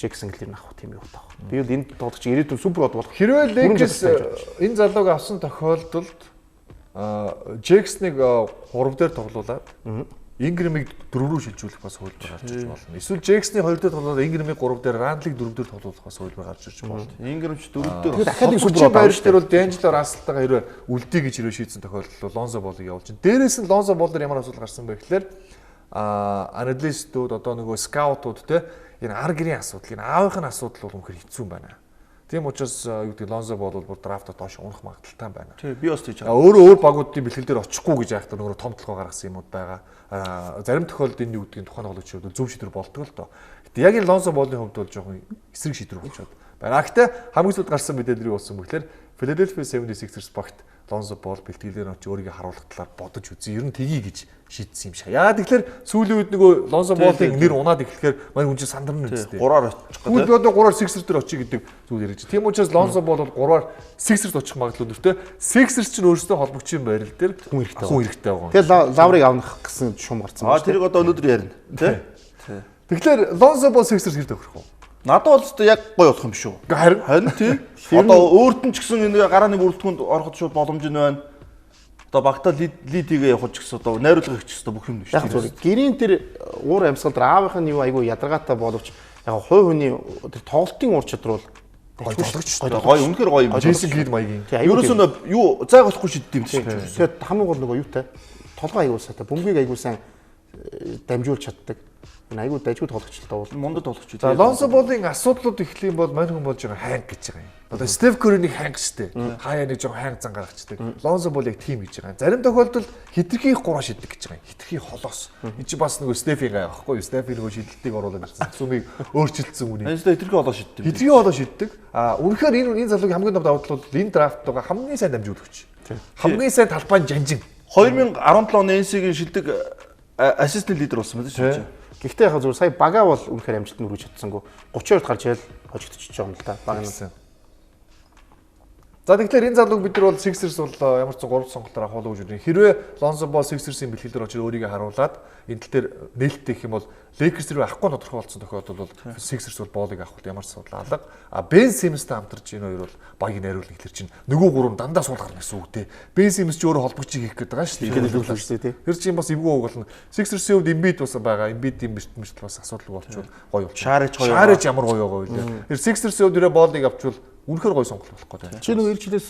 G: Jackson гэлэр авах тийм юу таах. Би бол энэ тоглогч ирээдүйн супер од болох.
F: Хэрвээ Lakers энэ залууг авсан тохиолдолд Jackson-ыг 3 дээр тоглуулад Ingram-ыг 4 рүү шилжүүлэх бас хувилбар гарч ирж болно. Эсвэл Jackson-ы 2 дээр тоглуулаад Ingram-ыг 3 дээр, Randle-ыг 4 дээр тоглуулах бас хувилбар гарч ирж болно.
H: Ingram ч 4 дээр.
G: Тэгэхээр дахиад нэг супер
F: байр дээр бол D'Angelo Russell-тайгаа хэрвээ үлдээ гэж хэрвээ шийдсэн тохиолдолд Lonzo Ball-ыг явуулж байна. Дээрээс нь Lonzo Ball дээр ямар асуудал гарсан бэ гэхээр аналистууд одоо нөгөө скаутууд те энэ ар гэрийн асуудал, энэ аавынх нь асуудал бол үнэхээр хэцүү юм байна. Тийм учраас юу гэдэг Lonzo Ball бол бүр драфтад доош унах магадлалтай байна.
H: Тий, би бас тийж байгаа.
F: Өөрөө өөр багуудын бэлтгэл дээр очихгүй гэж яахтаа нөгөө том толгой гаргасан юмуд байгаа. Зарим тохиолдолд энэ юу гэдгийг тухайн тоглогчид зөв шийдвэр болдгоо л доо. Гэтэ яг энэ Lonzo Ball-ын хувьд бол жоохон эсрэг шийдвэр болчиход байна. Гэтэ хамгийн сүүлд гарсан мэдээлэл юу болсон бэ гэхээр Philadelphia 76ers багт Lonzo Ball бэлтгэлээр очиж өөрийгөө харуулах талаар бодож үзье. Ер нь тгий гэж шийдсэн юм шиг. Яагаад тэгэхээр сүүлийн үед нөгөө Lonzo Ball-ын нэр унаад эхлэхээр мань хүн чинь сандарна үстэй.
H: 3-аар очих
F: гэдэг. Үгүй одоо 3-аар Sixers дээр очих гэдэг зүйл ярьж. Тийм учраас Lonzo Ball бол 3-аар Sixers очих магадлал өндөртэй. Sixers чинь өөрсдөө холбогчийн байрал дээр хүн хэрэгтэй байгаа.
G: Тэгэл Лаврыг авах гэсэн шум гарсан
H: байна. Тэрийг одоо өнөөдөр ярина, тий?
F: Тэгэхээр Lonzo Ball Sixers хэр тохирох вэ?
H: Надад бол өстой яг гоё болох юм шүү.
F: Харин
H: тий. Одоо өөрт нь ч гэсэн энэ гарааны бүрэлдэхүүнд ороход шууд боломж нь байна. Одоо багтаа лид хийгээ явах ч гэсэн одоо найруулга хийх ч гэсэн бүх юм
G: нэг шүү. Яг зөв. Гэрийн тэр уур амьсгал дээр аавынх нь юу айгүй ядаргаатай боловч яг хувь хүний тэр тоглолтын ур чадвар бол
F: гоё тоглогч шүү дээ.
H: Гоё үнэхээр гоё юм.
F: Джейсон Кид маягийн.
H: Ерөөсөө юу зайг болохгүй шиддэг юм чинь.
G: Тэгээд хамгийн гол нөгөө юутай толгой айгүй сайтай, бөмбөгийг айгүй сайн дамжуулж чаддаг. Энэ айгүй дажгүй тоглогч л даа бол.
H: Мундаг тоглогч.
F: За Лонсо Болын асуудлууд эхлэх юм бол мань хүн болж байгаа хайнг гэж байгаа юм. Одоо Стеф Кэрри нэг хайнг штэ. Хаяа нэг жоохон хайнг зан гаргацдаг. Лонсо Бол яг тийм гэж байгаа. Зарим тохиолдолд хитрхи их гураа шиддэг гэж байгаа юм. Хитрхи холоос. Энд чи бас нөгөө Стефийн гай байхгүй юу? Стефи нөгөө шидэлтийг оруулаад ирсэн. Сүмийг өөрчилсөн үний.
H: Энэ хитрхи холоо шиддэг.
F: Хитрхи холоо шиддэг. А үнэхээр энэ залуугийн хамгийн том давуу тал бол энэ драфт байгаа хамгийн сайн дамжуулагч. Хамгийн сайн талбайн жанжин.
H: 2017 оны NC-гийн шилдэг ассистент лидер болсон байна шүү дээ.
G: Гэхдээ яг зүгээр сая бага бол үнэхээр амжилтанд хүрэж чадсангүй. 32-д гарч ирэл хожигдчихж байгаа юм л да. Баг нь.
F: За тэгэхээр энэ залууг бид нар бол Sixers бол ямар ч 3 сонголтоор авах болов гэж бодсон. Хэрвээ Lonzo Ball Sixers-ийн бэлтгэлээр очиж өөрийгөө харуулад энэ тал дээр нээлттэй гэх юм бол Lakers рүү авахгүй тодорхой болсон тохиолдолд бол Sixers бол Ball-ыг авах бол ямар ч асуудал алга. А Ben Simmons-тай хамтарч энэ хоёр бол багийг найруулна гэхэлэр чинь нөгөө гурав дандаа суул гарна гэсэн үг те. Ben Simmons ч өөрөө холбогчийг хийх гээд байгаа шүү дээ. Тэр чинь бас эвгүй үг болно. Sixers-ийн хувьд Embiid бас байгаа. Embiid-ийн мэрт бас асуудалгүй болчихвол гоё болчих. Шарэж ямар гоё байгаа вэ? Тэр Sixers-ийн хувьд нэрээ Ball-ыг авчвал үнэхээр гоё сонголт болох гэдэг.
G: Чи нөгөө жилээс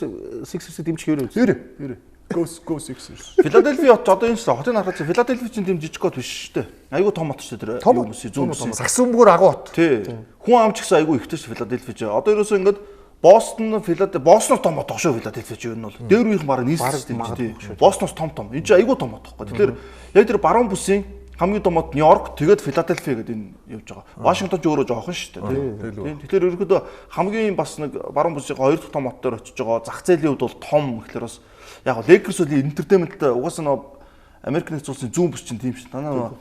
G: Sixers-ийг дэмжих хэрэг
F: үү? Ирээ. Go Sixers.
H: Филадельфи хот одоо энэ ч хотын харахад Филадельфи чинь тийм жижиг хот биш шүү дээ. Айгүй том хот шүү дээ тэр. Юм зүүн бүс.
F: Сагсан бөмбөгөөр агуу хот.
H: Тий. Хүн ам ч гэсэн айгүй ихтэй шүү Филадельфи чи. Одоо ерөөсөө ингээд Бостон, Филадельфи, Бостоноос том хот шүү Филадельфи чи ер нь бол. Дээр үеийнхэн бараг нийслэл шүү дээ. Бостоноос том том. Энэ чи айгүй том хот байхгүй. Тэгэхээр яг тэр баруун бүсийн хамгийн том хот Нью-Йорк, тэгээд Филадельфи гэдэг энэ явж байгаа. Вашингтон ч өөрөө жоохон шүү дээ. Тийм. Тэгэхээр ерөнхийдөө хамгийн бас нэг баруун бүсийн хоёр дахь том хот дээр очиж байгаа. Зах зээлийн хувьд бол том гэхлээр бас яг гоо Lakers бол entertainment угаасаа нөгөө Америк нэгдсэн улсын зүүн бүс чинь тийм шүү. Танаа нөгөө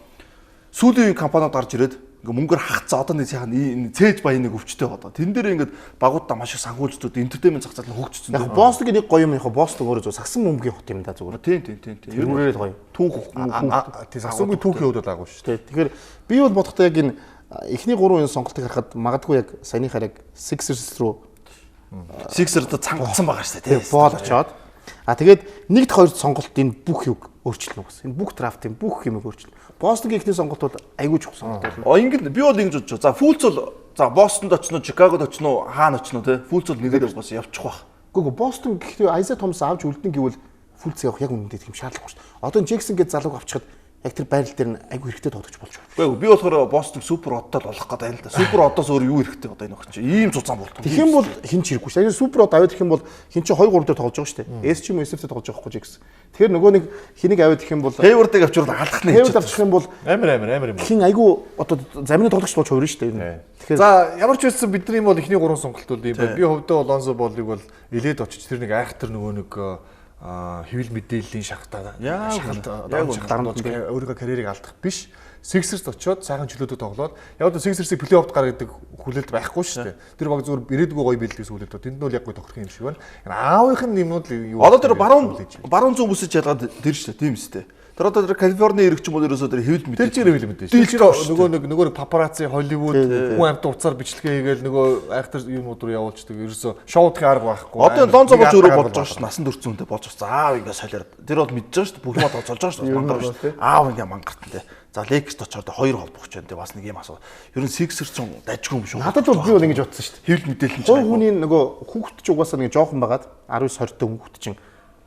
H: сүүлийн үеийн компаниуд гарч ирээд ингээ мөнгөөр хагцсан одоо нэг сайхан энэ цээж баян нэг өвчтэй одоо. Тэн дээр ингээд багуудаа маш их санхүүжилтүүд entertainment зах зээл нь хөгжсөн.
G: Яг Бостонгийн нэг гоё юм яг Бостон өөрөө зөв сагсан бөмбөгийн хот юм да зүгээр.
H: Тийм.
G: Тэрүүрээ л гоё.
H: Түүх
F: тийм сагсан бөмбөгийн түүхийн хувьд бол агуу шүү.
G: Тийм. Тэгэхээр би бол бодохдоо яг энэ эхний гурван энэ сонголтыг харахад магадгүй яг саяныхаар яг Sixers руу
H: Sixers руу цангацсан байгаа шүү дээ.
G: Тийм. Боол очоод а тэгээд нэгд хоёр сонголт энэ бүх юг өөрчилнө гэсэн. Энэ бүх драфтын бүх юмыг өөрчилнө. Бостонгийн эхний сонголт бол айгүй чухал сонголт болно.
H: Ингээд би бол ингэж бодож байгаа. За Фулц бол за Бостонд очно, Чикагод очно, хаана очно те. Фулц бол нэгээр бас явчих бах.
G: Үгүй Бостон гэхдээ Айза Томас авч үлдэн гэвэл Фулц явах яг үнэндээ тийм шаардлагагүй шүү дээ. Одоо Джексон гэж залууг авчихад яг тэр байрал дээр нь айгүй хэрэгтэй тоглогч болж байна.
H: Үгүй би болохоор Бостон супер одтой л болох гэдэг юм л да. Супер одоос өөр юу хэрэгтэй одоо энэ охин чи ийм цуцаан болтон.
G: Тэгэх юм бол хин ч хэрэггүй шүү. Яг супер од аваад ирэх юм бол хин чи 2 3 дээр тоглож байгаа шүү дээ. S ч юм уу SF дээр тоглож байгаа хгүй Джексон. Тэгэхээр нөгөө нэг хэнийг аваад ирэх юм бол
H: Hayward-ыг авчирвал алах нэ.
G: Hayward авчих юм бол
F: амар юм.
G: Хин айгүй одоо замны тоглогч болж хувирна шүү дээ.
F: Тэгэхээр за ямар ч байсан бидний бол эхний гурван сонголт бол юм байна. Би хувьдаа Лонзо Болыг бол илээд очиж тэр нэг айхтар нөгөө нэг хэвлэл мэдээллийн шахалтаа шахалт өөрийнхөө карьерийг алдах биш. Sixers очиод сайхан чөлөөтэй тоглоод яг одоо Sixers-ийг плей-оффд гар гэдэг хүлээлт байхгүй шүү дээ. Тэр баг зүгээр ирээдүгөө гоё бэлтгэс хүлээлт. Тэнд нь бол яг гоё тохирох юм шиг байна. Аавынх нь юмнууд юу
H: одоо тэр баруун зүүн бүсэж ялгаад тэр шүү дээ. Тийм үстэй. Тэр одоо тэр Калифорни ирэх ч юм уу ерөөсөө тэр хэвлэл мэдээ.
F: Тэр чинь хэвлэл мэдээ. Тэр чинь нөгөө нэг папарацци Холливуд хүн амт уцаар бичлэгээ хийгээл нөгөө айхтар юмнууд руу явуулчихдаг. Ерөөсөө шоудахын арга байхгүй.
H: Одоо Лонзо болж өөрөө бодож байгаа шүү. Насан турш зүүнтэй болж байгаа. Аав ингээ солиор. Тэр бол мэдж байгаа шүү. Бүх юм золж байгаа шүү. Мангар шүү. Аав ингээ мангартан те. За Lakers очоод хоёр холбогч байна те. Бас нэг юм асуу. Ер нь Sixers ч дажгүй юм шүү.
G: Надад бол би бол ингэж бодсон шүү.
H: Хэвлэл мэдээлэл нь
G: чинь. Хүний нөгөө хүүхэд ч угаасаа нэг жоохон байгаад 19 20 тө хүүхэд чинь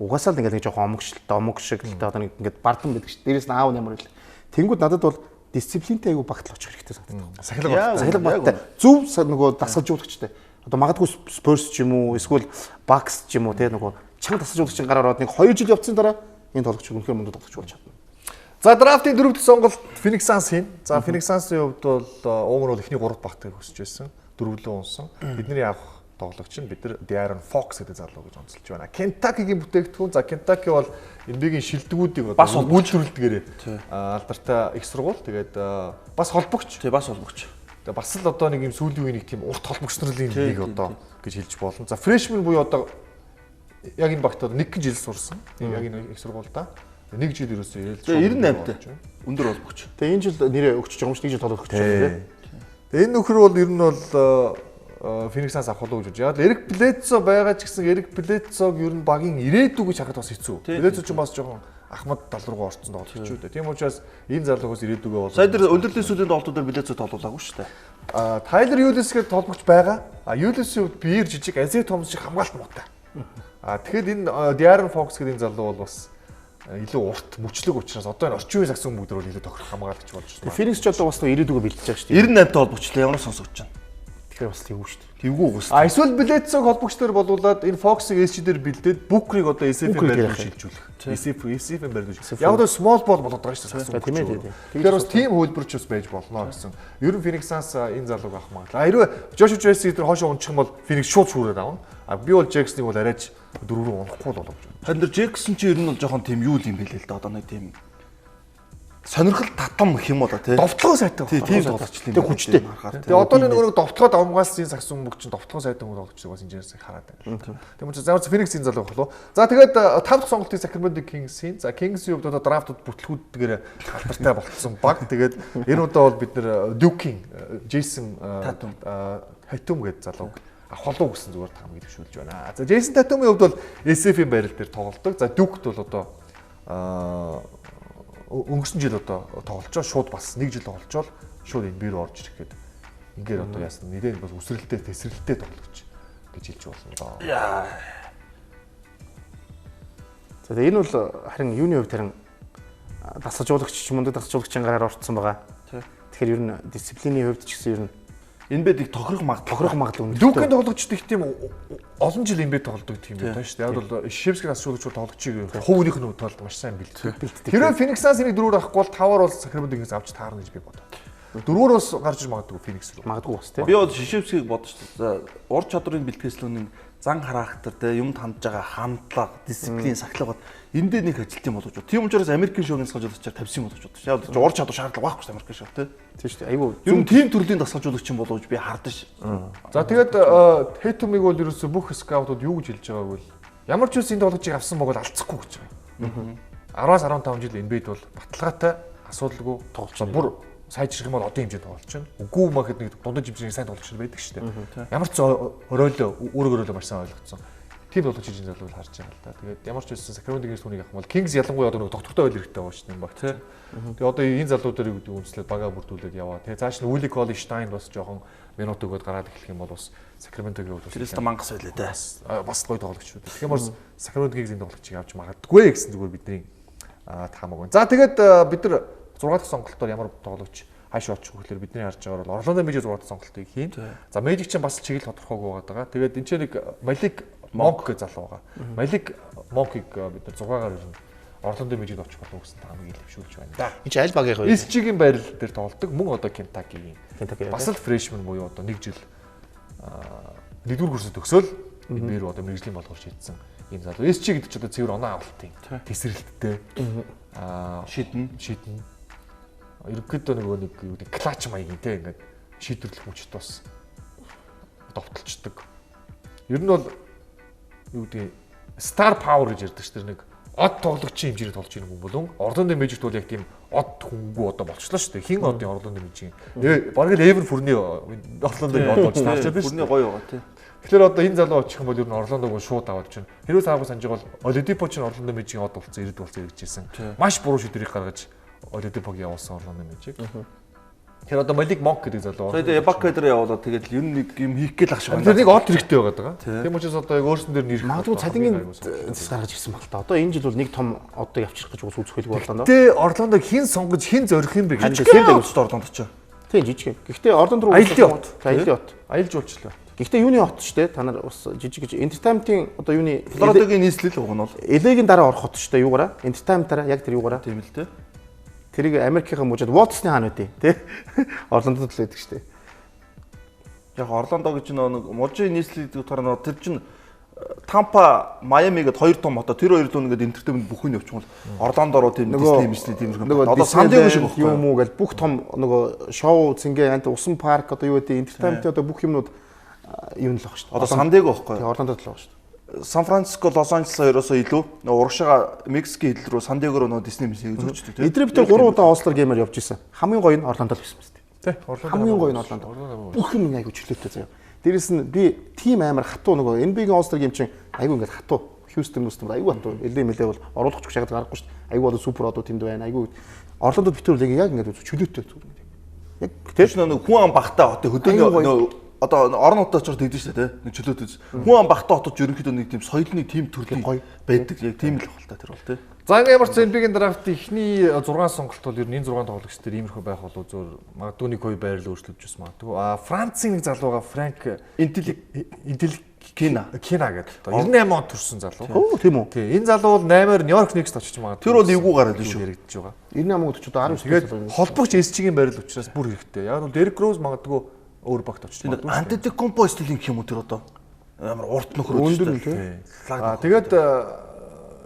G: угаасаа л ингээд нэг жоохон омогшлтой, омог шиг л одоо нэг ингээд бардам байдаг шүү. Дээрээс нь аав нь ямар вэ? Тэнгүүд надад бол дисциплинтэй айгу багтал очих хэрэгтэй санагддаг.
F: Сахилга
G: баттай. Зөв нөгөө дасгалжуулагчтай. Одоо магадгүй Spurs ч юм уу, эсвэл Bucks ч юм уу те нөгөө чанга дасгалжуулагчийн гараар ороод нэг 2 жил явцсан дараа энэ тоглогч үнэхээр мундаг тоглогч болж чадна.
F: За драфтын дөрөв дэх сонголт Phoenix Suns хийн. За Phoenix Suns-ын хувьд бол уг нь бол эхний 3 багтыг хүсэж байсан. Дөрвөлөө унсан. Бидний авах тоглогч нь бид нар De'Aaron Fox гэдэг залуу гэж онцолж байна. Kentucky-гийн бүтээгдэхүүн. За Kentucky бол NBA-гийн шилдэгүүдийг
H: бас
F: үйлдвэрлэдгээрээ алдартай их сургууль. Тэгээд бас холбогч.
H: Тий, бас холбогч.
F: Тэгээд бас л одоо нэг юм сүүлийн үеийн нэг тийм урт холбогч нарын нэг одоо гэж хэлж болно. За freshman буюу одоо яг энэ багт одоо нэг жил сурсан. Яг энэ их сургуульдаа. Нэг жил ерөөсөө ирэл.
H: Тэгээ 98-тай. Өндөр холбогч.
G: Тэгээ энэ жил нэрээ өгч байгаа юм шиг нэг жил тоглох гэж байна тий.
F: Тэгээ энэ нөхөр бол ер нь бол Phoenix Suns авах болов уу гэж. Яг л Эрик Бледсо байгаа ч гэсэн Эрик Бледсог ер нь багийн ирээдүй гэж харахад бас хэцүү. Бледсо ч бас жоохон ахмад тал руугаа орцсон тоглогч шүү дээ. Тийм учраас энэ залуугаас ирээдүгөө бол
H: Сая тэр өндөрлөлийн сүүлийн тоглолтууд дээр Бледсо тоглуулаагүй шүү дээ.
F: Тайлер Юлис гэдэг тоглогч байгаа. Юлисийн хувьд биер жижиг, Азия Томс шиг хамгаалт муутай. Тэгэхээр энэ De'Aaron Fox гэдэг энэ залуу бол бас илүү урт мөчлөг учраас одоо энэ орчин үеийн сагсан бүгд рүү илүү тохирох хамгаалагч болж байна.
G: Phoenix ч одоо бас нэг ирээдүгөө бэлтэж байгаа шүү дээ.
H: 98 толбогчлаа ямар сонсогдож байна.
G: Тэгэхээр бас тэгвүү шүү дээ.
H: Тэвгүй угс.
F: Эсвэл Бледсог холбогч дээр болуулаад энэ Fox-ыг SG дээр бэлдээд Booker-ыг одоо SF-ийн байр руу шилжүүлэх. SF-ийн байр руу шилжүүлэх. Яг одоо small ball болоод байгаа шүү дээ сагсан.
G: Тийм ээ.
F: Тэгэхээр бас тийм хөлбөрч бас байж болно гэсэн. Ер нь Phoenix Suns энэ залууг авах магадлал. Хэрвээ Joshua Jackson дээр хойшоо унчих юм бол Phoenix шууд шүүрээд авна. Би бол Jackson-ыг бол арайч дөрөв рүү унахгүй л болов гэж.
H: Харин тэр Jackson чи ер нь бол жоохон тийм юу юм бэлээ л да. Одоо нэг тийм сонирхол татам гэх юм уу да тий.
F: Довтлогоо сайтай.
H: Тийм тоглогч юм.
G: Тэг хүчтэй.
F: Тэгээ одоо нэг довтлогоод овгаалсан сагсан бөг чинь довтлогоо сайтай хүн тоглогч бас инженерс хараад байна. Тийм учраас ямар ч Phoenix-ийн залуу болов. За тэгээд 5 дахь сонголтыг Sacramento Kings-ийн. За Kings-ийн хувьд одоо драфтууд бүтлгүүдгээр алдартай болцсон баг. Тэгээд энэ удаа бол бид нэр Duke-ийн Jason Tatum гэдэг залууг авах болов гэсэн зүгээр таамаг дэвшүүлж байна. За Jason Tatum-ийн хувьд бол SF-ийн байрал дээр тоглолдог. За Duke-д бол одоо өнгөрсөн жил одоо тоглолцоо шууд бас нэг жил тоглолцоо шууд энэ рүү орж ирэх гээд ингээд одоо яасан нэлээд бас үсрэлтэй тесрэлтэй тоглогч гэж хэлж болно доо.
G: За тэгээ энэ бол харин юуны хувьд харин дасгалжуулагч ч мундаг дасгалжуулагчийн гараар орцсон байгаа. Тэгэхээр ер нь дисциплиний хувьд ч гэсэн ер нь
H: NBA-д тохирох
G: магадлал өндөр.
F: Duke-ийн тоглогчд их тийм олон жил NBA тоглодог тийм юм байна шүү дээ. Яг бол Шевский дасгалжуулагч тоглогчийг хувь хүнийх нь талд маш сайн бэлддэг. Хэрвээ Phoenix Suns энийг дөрөөр авахгүй бол таваар бол Sacramento Kings авч таарна гэж би бодод. Дөрөөр бас гарч ир магадгүй Phoenix рүү.
G: Магадгүй бас тийм.
H: Би бол Шишевскийг бодож шүү дээ. Ур чадварын бэлтгэс лүүнийн зан характер те юмд хандж байгаа хандлага, дисциплин, сахилга бод энэ дээр нэг ажилт юм болов уу. Тийм учраас Америкийн шоугийн дасгалжуулагчаар тавьсан юм болов уу. Яг л ур чадвар шаардлага байхгүй шүү дээ Америкийн шоу те.
G: Тийм шүү дээ. Айгу
H: ер нь тийм төрлийн дасгалжуулагч юм болов уу би хардаж.
F: За тэгээд Tatum-ыг бол ерөөсө бүх скаутууд юу гэж хэлж байгааг вэ? Ямар ч үс энэ тоглогчийг авсан бог бол алдсахгүй гэж байгаа. 10-аас 15 жил NBA-д бол баталгаатай асуудалгүй тоглолцоо бүр сайжрах юм бол одын хэмжээнд тоглож байна. Үгүй юм ахэд нэг дундаж хэмжээний сайн тоглогч байдаг шүү дээ. Ямар ч оройлоо өөрөөр маш сайн ойлгоцсон. Тийм тоглогч энэ залууг харж байгаа л да. Тэгээд ямар ч байсан Sacramento Kings түүнийг авах юм бол Kings ялангуяа одоо нэг тогтвортой байл хэрэгтэй байгаа шүү дээ энэ багт. Тэгээд одоо энэ залуу дээр юу гэдэг үндэслээд багаа бүрдүүлээд яваа. Тэгээд цааш нь Willie Cauley-Stein бас жоохон минут өгөөд гараад эхлэх юм бол бас Sacramento-гийн хувьд
H: бас мангас байлаа дээ.
F: Бас гоё тоглогч шүү дээ. Тэгэхээр бас Sacramento Kings-ийн тоглогчийг авч магадгүй гэсэн зүгээр бидний таамаг байна. За тэгээд бид нар 6 дахь сонголтоор ямар тоглогч хааш очих вэ гэхээр бидний харж байгаагаар бол Орландо Magic 6 дахь сонголтыг хийн. За Magic чинь бас чиглэл тодорхойгүй байгаа. Тэгээд энэ ч нэг Малик Монк гэж залуу байгаа. Малик Монкийг бид нар 6-гаар ирнэ. Орландо Magic очих болов гэсэн таамаг илэвшүүлж байна да.
G: Энэ чинь аль багийн хувьд?
F: SG-ийн байрал дээр тоглодог мөн одоо Kentucky-гийн. Бас л freshman буюу одоо нэг жил нэгдүгээр курсд төгсөөл NBA рүү одоо мэрэгжлийн болгоор шийдсэн ийм залуу. SG гэдэг чинь одоо цэвэр оноо авалтын тесрэлттэй. Шиднэ. Ерөнхийдөө нөгөө нэг юу гэдэг клач маягийн те ингээд шийдвэрлэх хүчит бас довтолчдөг. Ер нь бол юу гэдэг star power гэж ярьдаг ш тэр нэг од тоглогчийн хэмжээний тоглож байгаа юм болон Орландо Magic бол яг тийм од хүнгүй одоо болчлоо шүү дээ. Хин одын Орландо Magic. Бараг л Эвер Фүрний Орландог од болж таарч байдаг шүү дээ.
H: Фүрний гоё байгаа тий.
F: Тэгэхээр одоо энэ залуу очих юм бол ер нь Орландог шууд аваад чинь. Хэрвээ цаагүй санаж байгаа бол Олидипо чинь Орландо Magic-ийн од болсон, ирээд болсон гэж хэлсэн. Маш буруу шийдвэрийг гаргаж Олидипог явуулсан Орландо Magic. Тэгэхээр одоо Малик Монк гэдэг залуу.
H: Тэгээд Ибака дээр явуулаад тэгээд ер нь нэг юм хийх гээл ах шиг
F: байна. Тэр нэг од хэрэгтэй байгаад байгаа. Тийм учраас одоо яг өөрсөн дээр нэрх.
G: Магадгүй цалингийн зэс гаргаж ирсэн баг л та. Одоо энэ жил бол нэг том одыг авчрах гэж үзэх хэлгүй боллоо.
F: Гэтэ Орландог хэн сонгож хэн зорих юм бэ
G: гэж.
H: Тэр дагуулж Орландо ч.
G: Тийм жижиг. Гэхдээ Орландо руу
F: аялын хот.
G: Аялын хот.
F: Аялал жуулчлал.
G: Гэхдээ юуны хот шүү дээ. Та нар бас жижиг гэж Entertainment-ийн одоо юуны
H: Флоридагийн нийслэл уг нь бол
G: LA-гийн дараа орох хот шүү дээ. Юугаараа? Entertainment-аараа яг тэр юугаараа.
H: Тийм л дээ.
G: Тэрийг Америкийн мужид Walt Disney хаана үгүй тий? Орландод л байдаг шүү дээ.
H: Яг Орландо гэж нэг мужийн нийслэл гэдэг утгаараа тэр чинь Тампа, Майами гэдээ хоёр том хотоо тэр хоёр лүү ингээд entertainment бүх юм явчихвал Орландо руу тийм Disney мислий тийм юм. Одоо Сан Диего шиг байхгүй
G: юм уу гэж бүх том нөгөө шоу цэнгээ ант усан парк одоо юу гэдэг entertainment-ийн одоо бүх юмнууд юм л баг шүү дээ.
H: Одоо Сан Диего байхгүй.
G: Тий, Орландод л баг шүү дээ.
H: Сан Франциско, Лос Анжелес хоёроосоо илүү урагшаага Мексикийн хил рүү Сан Диего руу нөгөө Disney мисийг зөрчдөг тийм.
G: Эдгээр бид 3 удаа All-Star Game-ээр явж исэн. Хамгийн гоё нь Орландо л байсан юм шүү дээ.
F: Тий, Орландо
G: хамгийн гоё нь Орландо. Бүх юм айгүй чөлөөтэй заяа. Дээрэс нь би тим амар хатуу нөгөө NBA-гийн All-Star Game чинь айгүй ингээд хатуу. Houston Houston айгүй хатуу. LA мэлээ бол оруулах ч шахаад гарахгүй шүү дээ. Айгүй бол супер одуу тэнд байна. Айгүй Орландод битүүр яг ингээд чөлөөтэй зүгээр ингээд. Яг
H: тэр чинь нөгөө хүн ам багтаа хотын хөдөөний нөгөө одоо орон нутгаар ч тэгдэж шүү дээ тий. Нэг чөлөөтэй. Хүн ам багтаа хотод ерөнхийдөө нэг тийм соёлны тим төрлийн
G: гоё
H: байдаг. Яг тийм л хол та тэр бол тий.
F: За ингээ ямар ч NBA-гийн драфт эхний 6 сонголт бол ер нь энэ 6 тоглогч дээр иймэрхүү байх болов зөөр магадгүй нэг хоёр байрлал өөрчлөгдөж бас магадгүй. А Францын нэг залууга Франк Интеликина гэдэг. 98 он төрсэн залуу.
G: Өө тийм үү.
F: Тий, энэ залуу бол 8-аар Нью-Йорк Никс очиж магадгүй.
H: Тэр бол эвгүй гараад шүү.
F: Яригдж байгаа.
G: 98 он төч одоо 19
F: Тэгээд холбогч SG-ийн байрлал учраас бүр хэрэгтэй. Яг нь Дерек Роуз магадгүй өөр багт очиж
H: магадгүй. Антетокомпо стилийн гэх юм уу тэр одоо амар урт нөхөр
G: өндөр нь тий.
F: Аа тэгээд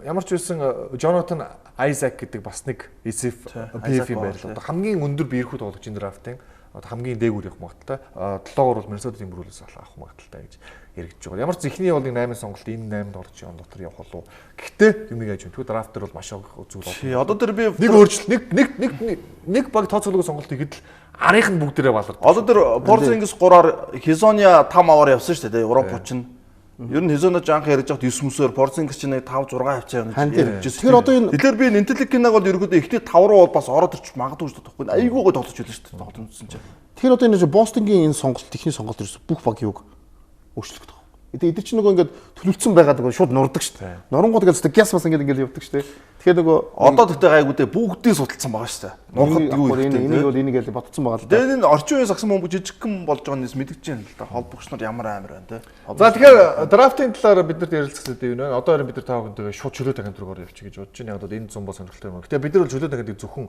F: ямар ч байсан Джонатан Айзак гэдэг бас нэг SF PF-ийн байрлал. Одоо хамгийн өндөр биерхүү тоглогч энэ драфтын одоо хамгийн дээгүүр явах магадaltaй. 7-оор бол Миннесота Timberwolves авах магадaltaй гэж яригдж байгаа. Ямар ч эхний бол 8 сонголт энэ 8 тоглогчийн он дотор явах болов. Гэхдээ юмыг яаж юм. Тэгвэл драфт дээр бол маш их зүйл
H: болно. Одоо тэр би
F: нэг өөрчлөлт нэг нэг баг тооцоолгүй сонголт ихэд л арийнх нь бүгдээрээ балардаг.
H: Одоо тэр Porzingis 3-аар Хизония 5 аваар явсан шүү дээ. Европ чинь. Ер нь Хизоно ч анх ярьж байхад 9 мөсөөр Porzingis чинь 5 6 хавцаа явна гэж ярьж байсан. Тэгэхээр одоо энэ тэгэхээр би Нинтеликинаг бол ерөөдөө эхний 5 руу бол бас ороод ирч магадгүй шүү дээ. Айгүй гой тоглож байлаа шүү дээ. Тоглож үзсэн чинь.
G: Тэгэхээр одоо энэ Бостонгийн энэ сонголт эхний сонголт ерөөс бүх баг юуг өөрчлөгдөх. Тэгээ эдгээр чинь нөгөө ингээд төлөвлөсөн байгаа нөгөө шууд нурдаг шүү дээ. Нурангууд ингээд зөв гяс бас ингээд ингээд явдаг шүү дээ. Тэгэхээр нөгөө
H: одоо тэгтээ гайгүй дээ бүгдийг судалсан байгаа шүү дээ. Нурахад юу
G: вэ? Энийг бол энийг л бодсон байгаа л
H: да. Тэгээ энэ орчин үеийн сагсан бөмбөг жижигхэн болж байгаа нээс мэдгэж байна л да. Холбогч нар ямар амар байна те.
F: За тэгэхээр драфтын талаар бид нарт ярилцах зүйл юу вэ? Одоо харин бид нар та бүхэнтэйгээ шууд чөлөө дахин төрөөр явчих гэж бодож байна. Яг бол энэ зам бол сонирхолтой юм. Гэтэ бид нар бол чөлөө дахин зөвхөн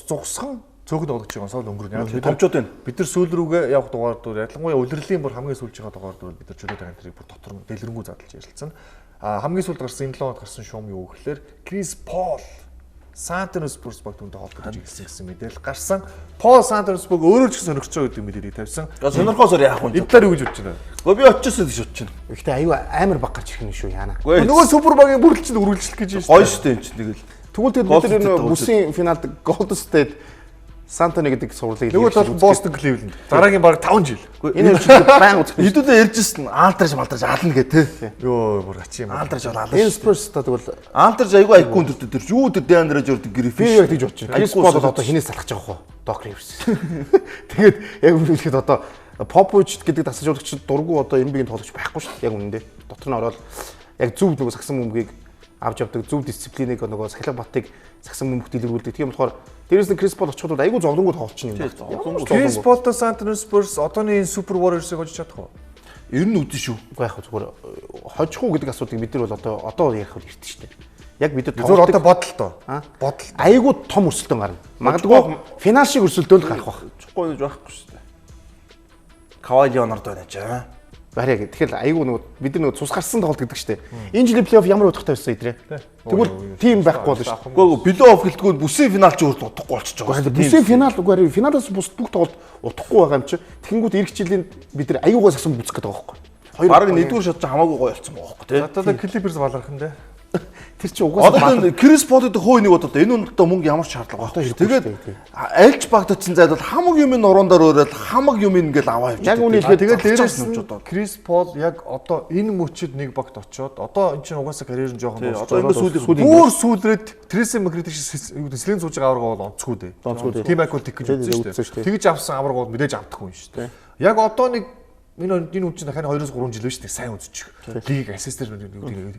F: зугсхан цөөхөн тоглогч байгаа сол өнгөрнө. Яг
H: томчууд байна.
F: Бид нар сүүл рүүгээ явах дугаар дээр ялангуяа улирлын бүр хамгийн сүүлж байгаа дугаар дээр бид нар чөлөө дахин тэрийг бүр дотор нь дэлгэрэнгүй задлж ярилцсан. А хамгийн сүүлд гарсан энэ 7 хоногт гарсан шуум юу гэхээр Крис Пол Сан Антонио Спурс баг түүнтэй холбогдож ирсэн гэсэн мэдээлэл гарсан. Пол Сан Антонио Спурс өөрөө ч гэсэн сонирхож байгаа гэдэг мэдээллийг тавьсан.
H: Сонирхоосоор яах вэ?
F: Энэ талаар юу гэж бодож байна?
H: Гэхдээ би очижсэн гэж бодож байна.
G: Гэхдээ аюу амар баг гарч ирэх юм шүү яана.
F: Нөгөө супер багийн бүрэлдэхүүн үргэлжлэх гэж байна шүү.
H: Гоё шүү дээ энэ чинь тэгэл.
G: Тэгвэл тэгээд бид нар бүсийн финалд Golden State Сан Антонио гэдэг сурвалыг
F: нөгөө тал Бостон Кливленд. Дараагийн баг 5 жил.
G: Энэ хоёр чинь баян үзэх.
H: Хэдүүлээ ярьжсэн Алдраж малдраж ална гэ тэ.
F: Йоо бүр ачин юм.
H: Алдраж бол ална.
G: Энэ Spurs та тэгвэл
H: Алдраж айгүй айгүй өндөр тэр юу тэр Деандре Жордан Гриффин.
G: Би яг тэгж бодож байна. Крис Пол бол одоо хинээс салах гэж байгаа хөө. Док Ривс. Тэгээд яг үнэхээр одоо Попович гэдэг дасгалжуулагч дургу одоо NBA-ийн тоглогч байхгүй шүү дээ. Яг үнэндээ. Дотор нь ороод яг зөв нөгөө сагсан бөмбөгийг авч явдаг, зөв дисциплинийг нөгөө сахилга батыг сагсан бөмбөгт илрүүлдэг. Тийм болохоор дээрээс нь Крис Пол очиход бол айгүй зовлонгүй тоглолч юм байна.
F: Крис Полтой Сан Антонио Спурс одооны энэ Супер Warriors-ыг хожиж чадах уу?
H: Ер нь үдэн шүү.
G: Үгүй яг зүгээр хожих уу гэдэг асуудлыг бид нар бол одоо ярих бол эрт шүү дээ. Яг бид нар
F: зүгээр одоо бодолтой.
G: Бодол. Айгүй том өрсөлдөөн гарна. Магадгүй финал шиг өрсөлдөөн л гарах байх.
H: Чихгүй гэж байхгүй шүү дээ. Кавай Леонард байна чаа.
G: Бараг тэгэхээр айгүй нөгөө бид нар нөгөө цус гарсан тоглолт гэдэг штэ. Энэ жилийн плей-офф ямар утгатай байсан идрээ. Тэгвэл тим байхгүй болно шүү.
H: Үгүй ээ плей-офф гэлтгүй бүсийн финал ч өөрт утгагүй болчихж байгаа
G: шүү. Бүсийн финал үгүй ээ финалаас бус бүх тоглолт утгагүй байгаа юм чи. Тэгэнгүүт эх жилийн бид нар айгуугаа сагсан бүцэх гэдэг байгаа байхгүй.
H: Бараг нэгдүгээр шат ч хамаагүй гоё болсон байгаа байхгүй тий.
F: Одоо Клиперс баларх юм дээ.
G: Тэр чи угаасаа
H: одоо Крис Пол гэдэг хөө нэг бодод энэ үнд одоо мөнгө ямар ч шаардлага байхгүй. Тэгээд альж багтацсан зайд бол хамаг юм нуруундаар өрөөл хамаг юм ингээл аваа явж.
G: Яг үнэ хэлэхэд
F: тэгээд дээрээс нь Крис Пол яг одоо энэ мөчид нэг багт очиод одоо эн чинь угаасаа карьер нь жоохон
H: дуусч байгаа. Одоо ингээ сүүлийн
F: бүр сүүлрээд Трейси Макгрейди шиг юу гэдэг сэлэн сууж байгаа аварга бол онцгүй дээ.
G: Онцгүй дээ.
F: Тим Айкул тэх гэж үзсэн шүү дээ. Тэгж авсан аварга бол мэдээж авдахгүй юм шүү дээ. Яг одоо нэг энэ үн чинь дахиад 2-3 жил биш үү сайн үзчих. Лиг ассистер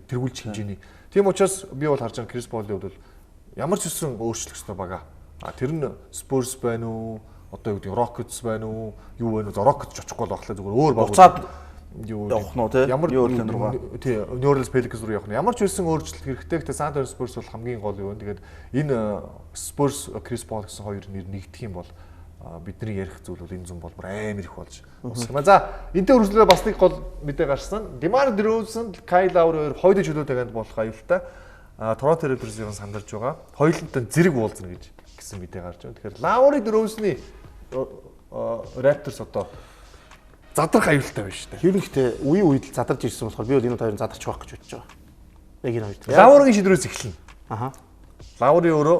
F: тэргүүлж хэмжээний. Тийм учраас би бол харж байгаа Крис Полын хувьд бол ямар ч үсэн өөрчлөх ёстой бага. А тэр нь Spurs байна уу? Одоо юу гэдэг Rockets байна уу? Юу байна уу? Rockets ч очихгүй л баглаа зүгээр өөр баг.
H: Буцаад
F: юу
H: явах нь уу те?
F: Ямар
H: New Orleans руугаа.
F: Тий, New Orleans Pelicans руу явах нь. Ямар ч үсэн өөрчлөлт хэрэгтэй. Гэтэ San Antonio Spurs бол хамгийн гол юу вэ? Тэгээд энэ Spurs Chris Paul гэсэн хоёр нэр нэгдэх юм бол бидний ярих зүйл бол энэ зам бол бүр амар их болж усах юм. За, энэтэй үргэлжлүүлээ бас нэг гол мэдээ гарсан. Demar DeRozan, Kyle Lowry хоёр хоёулын чөлөө тагаанд болох аюултай. Toronto Raptors-ийн сандарж байгаа. Хоёулантай зэрэг уулзна гэж гэсэн мэдээ гарч байна. Тэгэхээр Lowry DeRozan-ы Raptors одоо задрах аюултай байна шүү дээ.
G: Ер нь гэхдээ үе үед л задарч ирсэн болохоор би бол энэ хоёрын задарч байх гэж бодож байгаа. Яг энэ хоёр.
F: Lowry-гийн шийдвэрээс эхэлнэ.
G: Аха.
F: Lowry өөрөө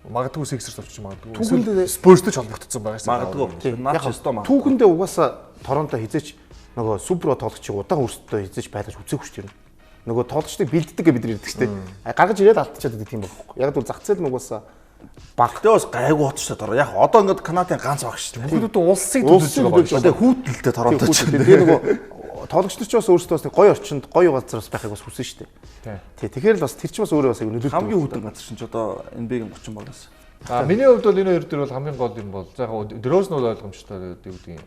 F: Магадгүй Sixers очиж магадгүй.
G: Түүхэндээ
F: Spurs-тэй ч холбогдсон байгаа шүү.
H: Магадгүй. Наад ч өстой магадгүй.
G: Түүхэндээ угаасаа Торонто хизээч нөгөө супер тоглогчийг удаан өөрсдөө хизээч байлгаж үзээгүй шүү дээ. Нөгөө тоглогчдыг бэлддэг гэж бид нар ярьдаг шүү дээ. Гаргаж ирээд алдчихад байдаг тийм байхгүй. Яг бол зах зээл нь угаасаа баг.
H: Гэтэ бас гайгүй хот шүү дээ Торонто. Яг одоо ингээд Канадын ганц баг шүү дээ.
F: Хүүхдүүд улсыг төлөөлж байгаа баг шүү
H: дээ. Хүүтэлтэй Торонто ч.
G: Тэгээ нөгөө тоглогч нар ч бас өөрсдөө бас нэг гоё орчинд гоё газар бас байхыг бас хүсэн шүү дээ. Тий. Тэгэхээр л бас тэр чинь бас өөрөө бас аягүй нөлөөлдөг.
H: Хамгийн хүйтэн газар чинь ч одоо NBA-ийн 30 багаас.
F: А миний хувьд бол энэ хоёр дээр бол хамгийн гол юм бол за яг Дрозн бол ойлгомжтой юу гэдгийг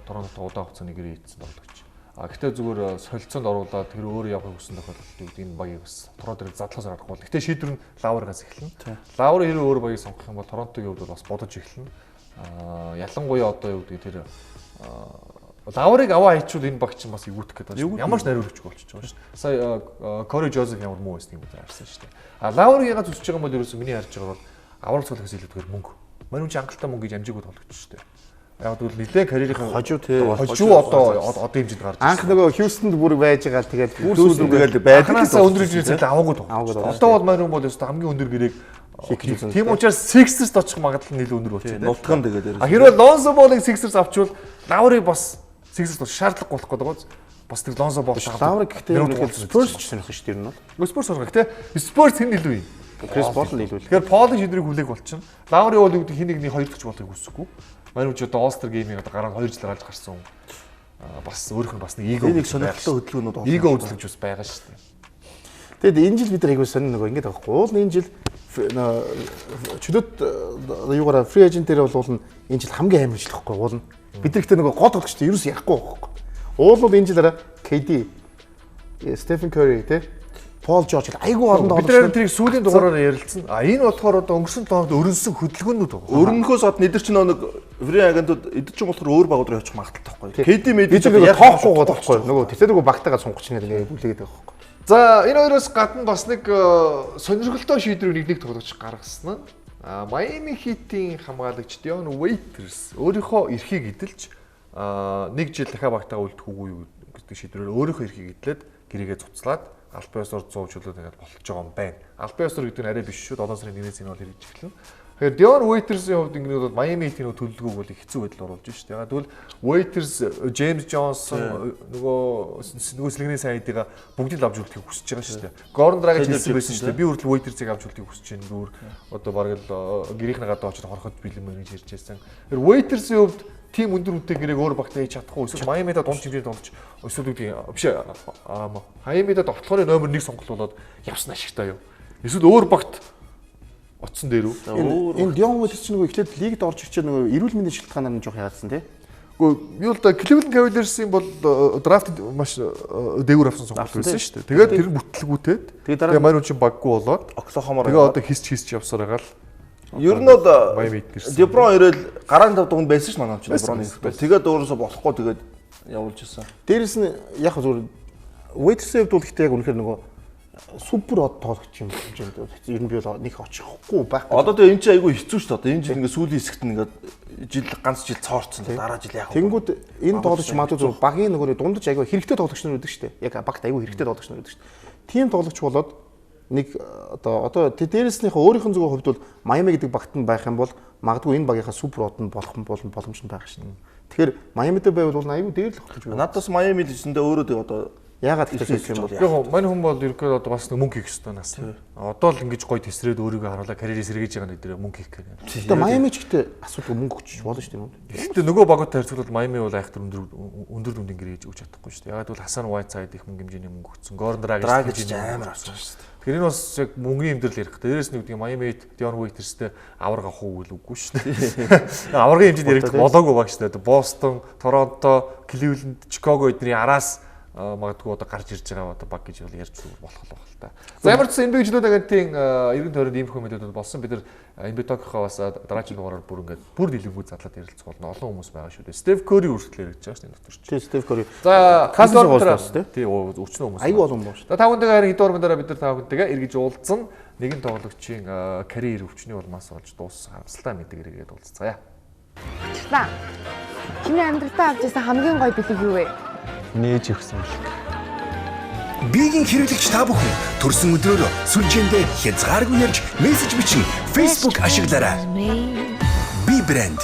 F: Торонто удаан хугацааны гэрээ хийсэн тоглогч. А гэтээ зүгээр солилцоонд оруулаад тэр өөрөө явахыг хүссэн тохиолдолд юу гэдэг энэ багийг бас Торонто дээр задлахаас аргагүй бол. Гэтээ шийдвэр нь Лауригаас эхэлнэ. Лаури хэрэг өөр багийг сонгох юм бол Торонтогийн хувьд бол бас бодож эхэлнэ. А ялангуяа одоо юу гэдгийг тэр Лаурыг аваа хийчихвэл энэ баг чинь бас эвгүтэх гэдэг байна. Ямар ч нариулагчгүй болчихж байгаа шүү дээ. Сая Кори Жозеф ямар муу байсныг бид харсан шүү дээ. А Лаурыг ягаад зүсэж байгаа юм бол ерөөсөө миний харж байгаа бол аврал цолхоос илүүтэйгээр мөнгө. Мань үн чи хангалттай мөнгө гэж амжиаггүй тоглогч шүү дээ. Яг тэгвэл нэлээд карьерийн
G: хожуу тий.
F: Хожуу одоо хэмжээнд гарч
G: ирсэн. Анх нөгөө Хьюстонд бүр байж байгаа л тэгэл бүр
H: сүүл рүү тэгэл
F: байдаг. Анхнаасаа өндөр хэмжээний цалин аваагүй тоглогч. Одоо бол мань үн бол ерөөсөө хамгийн өндөр гэрээг
G: хийх гэж үзэн.
F: Тийм учраас Sixers-д очих магадлал нь илүү өндөр болчихно.
H: Нутган тэгээд.
F: А хэрвээ Lonzo Ball-ыг Sixers авчвал Лаурыг бас Sixers бол шаардлага болох гэдэг гоц. Бас тэр Lonzo Ball
G: Лаури гэхдээ Spurs ч сонирхон шүү дээ ер нь
F: бол. Spurs сонирхон. Гэтэ Spurs хэн илүү юм?
G: Крис Пол нь илүү.
F: Тэгэхээр Полын шийдвэрийг хүлээх болчихно. Лаури бол юу гэдэг хин нэгний хоёр дахь болохыг хүсэхгүй. Мань үуч одоо All-Star Game-ийг одоо гараа 2 жил гарч гарсан. Бас өөрөх нь бас нэг эго
H: нэг сонирхолтой хөдөлгөөнүүд
F: байна. Эго хөдөлгөж бас байгаа шүү дээ.
G: Тэгэд энэ жил бид нар айгүй сонин нөгөө ингэж байгаа байхгүй. Уул нь энэ жил чөлөөт юугаараа free agent дээр бол энэ жил хамгийн амар жил байхгүй уул нь. Бид нар гэхдээ нөгөө гол тоглогчтой ерөөс ярихгүй байхгүй. Уул бол энэ жил араа KD, Stephen Curry тий Пол Жорж айгүй олон
F: тоглогч. Бид нар тэрийг сүүлийн дугаараар ярилцсан. А энэ болохоор одоо өнгөрсөн 7 хоногт өрнөсөн хөдөлгөөнүүд байгаа.
H: Өрнөхөөс гадна эдгээр чинь нэг free agent-ууд эдгээр чинь болохоор өөр багууд руу явчих магадлалтай байхгүй. KD мэд
G: бид нэг тоохгүй байгаа байхгүй. Нөгөө тэртээ нөгөө багтайгаа сунгах чинь нэг бүлээгээд байгаа байхгүй.
F: За энэ хоёроос гадна бас нэг сонирхолтой шийдвэр нэг тоглогч гаргасан нь Miami Heat-ийн хамгаалагч Dion Waiters өөрийнхөө эрхийг эдэлж нэг жил дахиад багтайгаа үлдэх үгүй юу гэдэг шийдвэрээр өөрийнхөө эрхийг эдлээд гэрээгээ цуцлаад албан ёсоор 100 чөлөө таниад болчихж байгаа юм байна. Албан ёсоор гэдэг нь арай биш шүү. 7 сарын 1-ээс энэ бол хэрэгжиж эхэлнэ. Тэгэхээр Dion Waiters-ийн хувьд ингэнүүд бол Miami Heat-ийн төлөвлөгөөг бол их хэцүү байдал оруулж шүү дээ. Тэгвэл Waiters, James Johnson нөгөө сэлгэний сайн хэдийгээ бүгдийг л авч үлдэхийг хүсэж байгаа шүү дээ. Gordon Dragic хэлсэн байсан шүү дээ. Би хүртэл Waiters-ыг авч үлдэхийг хүсэж байна. Бүр одоо бараг л гэрийнхний гадаа очиж хорход бэлэн мэн гэж ярьж байсан. Тэгэхээр Waiters-ийн хувьд тийм өндөр үнэтэй гэрээг өөр багтаа хийж чадахгүй эсвэл Miami-да дунд хэмжээнд тоглож эсвэл үгүй биш Miami-да довтлохорын номер 1 сонголт болоод явсан ашигтай юу? Эсвэл өөр багт очсон дээр үү?
G: Энэ Dion Waiters ч нөгөө эхлээд лигд орж ирчээ нөгөө эрүүл мэндийн шалтгаанаар нь жоох яадсан тий.
F: Үгүй юу л да Cleveland Cavaliers-ийн бол драфт маш дээгүүр авсан сонголт байсан шүү дээ. Тэгээд тэр бүтлгүүтээд тэгээ мань үн чинь баггүй болоод
H: Оклахомаар
F: тэгээ одоо хийсч явсаар байгаа л.
H: Ер нь бол LeBron ирээл гарааны тав дугуйнд байсан ш манай чинь LeBron ирэхдээ. Тэгээд өөрөөсөө болохгүй тэгээд явуулж исэн.
G: Дээрэс нь яг зүгээр Waiters-ийн хувьд бол гэхдээ яг үнэхээр нөгөө супер од тоглогч юм хэмжээнд ер нь би бол нэг очихгүй байхгүй.
H: Одоо тэгээ энэ чинь айгүй хэцүү шүү дээ. Одоо энэ жил ингээ сүүлийн хэсэгт нь ингээ жил ганц жил цоорцсон дараа жил яах вэ?
G: Тэнгүүд энэ тоглогч магадгүй зүгээр багийн нөгөө дундаж айгүй хэрэгтэй тоглогч нар үүдэг шүү дээ. Яг багт айгүй хэрэгтэй тоглогч нар үүдэг шүү дээ. Тийм тоглогч болоод нэг одоо дээрснийхээ өөрийнх нь зүгээр хувьд бол Майами гэдэг багт нь байх юм бол магадгүй энэ багийнхаа супер од нь болох боломж нь байгаа шин. Тэгэхээр Майамитэй байвал бол айгүй дээр л болох гэж байна.
H: Надад бас Майами л гэсэндээ өөрөө тэг одоо
G: яагаад гэж хэлэх юм бол
F: яг мань хүн бол ерөнхийдөө одоо бас мөнгө хийх ёстой нас. Одоо л ингэж гоё тесрээд өөрийгөө харуулаа карьерээ сэргийж байгаа нэг дээр мөнгө хийх гэдэг.
G: Гэтэ Майами ч гэхдээ асуудал мөнгө өгч болно шүү дээ.
F: Гэтэ нөгөө багуудтай харьцуулбал Майами бол айхтар өндөр дүндийн гэрээ хийж өгч чадахгүй шүү дээ. Яагаад гэвэл Хасан Whiteside их мөнгө хэмжээний мөнгө өгсөн. Gordon
H: Dragic амар авч байгаа шүү дээ.
F: Тэгэхээр энэ бас яг мөнгөний хэмдрэл ярих. Дээрээс нь үгдгийг Miami Heat Dion Waiters-тэй аварга авах уу үгүй шүү дээ. Аваргын хэмжээнд яригдах болоогүй баг шүү дээ. Boston, Toronto, Cleveland, Chicago эдний араас магадгүй одоо гарч ирж байгаа одоо баг гэж бол ярьж болох л байх л та. За ямар ч байсан NBA жилүүд агентийн эргэн тойронд иймэрхүү мэдээлүүд болсон. Бид нар NBA Talk-ийнхаа бас дараагийн дугаараар бүр ингээд бүр нийлэмгүй задлаад ярилцах болно. Олон хүмүүс байгаа шүү дээ. Стеф Кори хүртэл яригдж байгаа шүү дээ дотор чинь.
G: Тий, Стеф Кори.
F: За,
G: Казанс уулзсан тий.
F: Тий, өчнөө хүмүүс.
G: Айгүй олон хүмүүс.
F: За та бүхэндээ харин хэд дугаар бид нар та бүхэнтэйгээ эргэж уулзсан. Нэгэн тоглогчийн карьер өвчний улмаас болж дууссан харамсалтай мэдээг эргээд уулзцгаая.
I: Учрлаа. Чиний амьдралдаа авч ирсэн хамгийн гоё бэлэг юу вэ?
J: Миний ээж өгсөн бэлэг.
C: Биеийн хэрэглэгч та бүхэн төрсөн өдрөөрөө сүлжээндээ хязгааргүй ярьж мессеж бичин Facebook ашиглаарай. Би брэнд.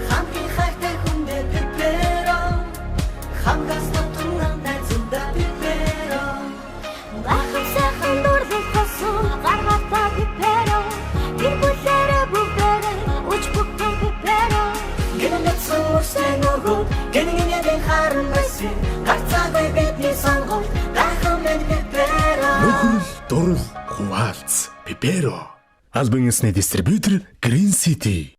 B: Хамгийн хайртай хүндээ пеперо Хангас дотор найзуудаа пеперо
L: Бахан сайхан дурлал тосон гаргалтаа пиперо гэр бүлээрээ бүгдээрээ үж бүхэн пиперо
B: Гэнэтсэн үрсэн өгөө Гэнэгнэдэн харан байсан Гарцаагүй бидний сонголт Гайхан минь пеперо
K: Нөхрөл, дурал, хуваалц. Пиперо. Албан ёсны дистрибьютор Green City.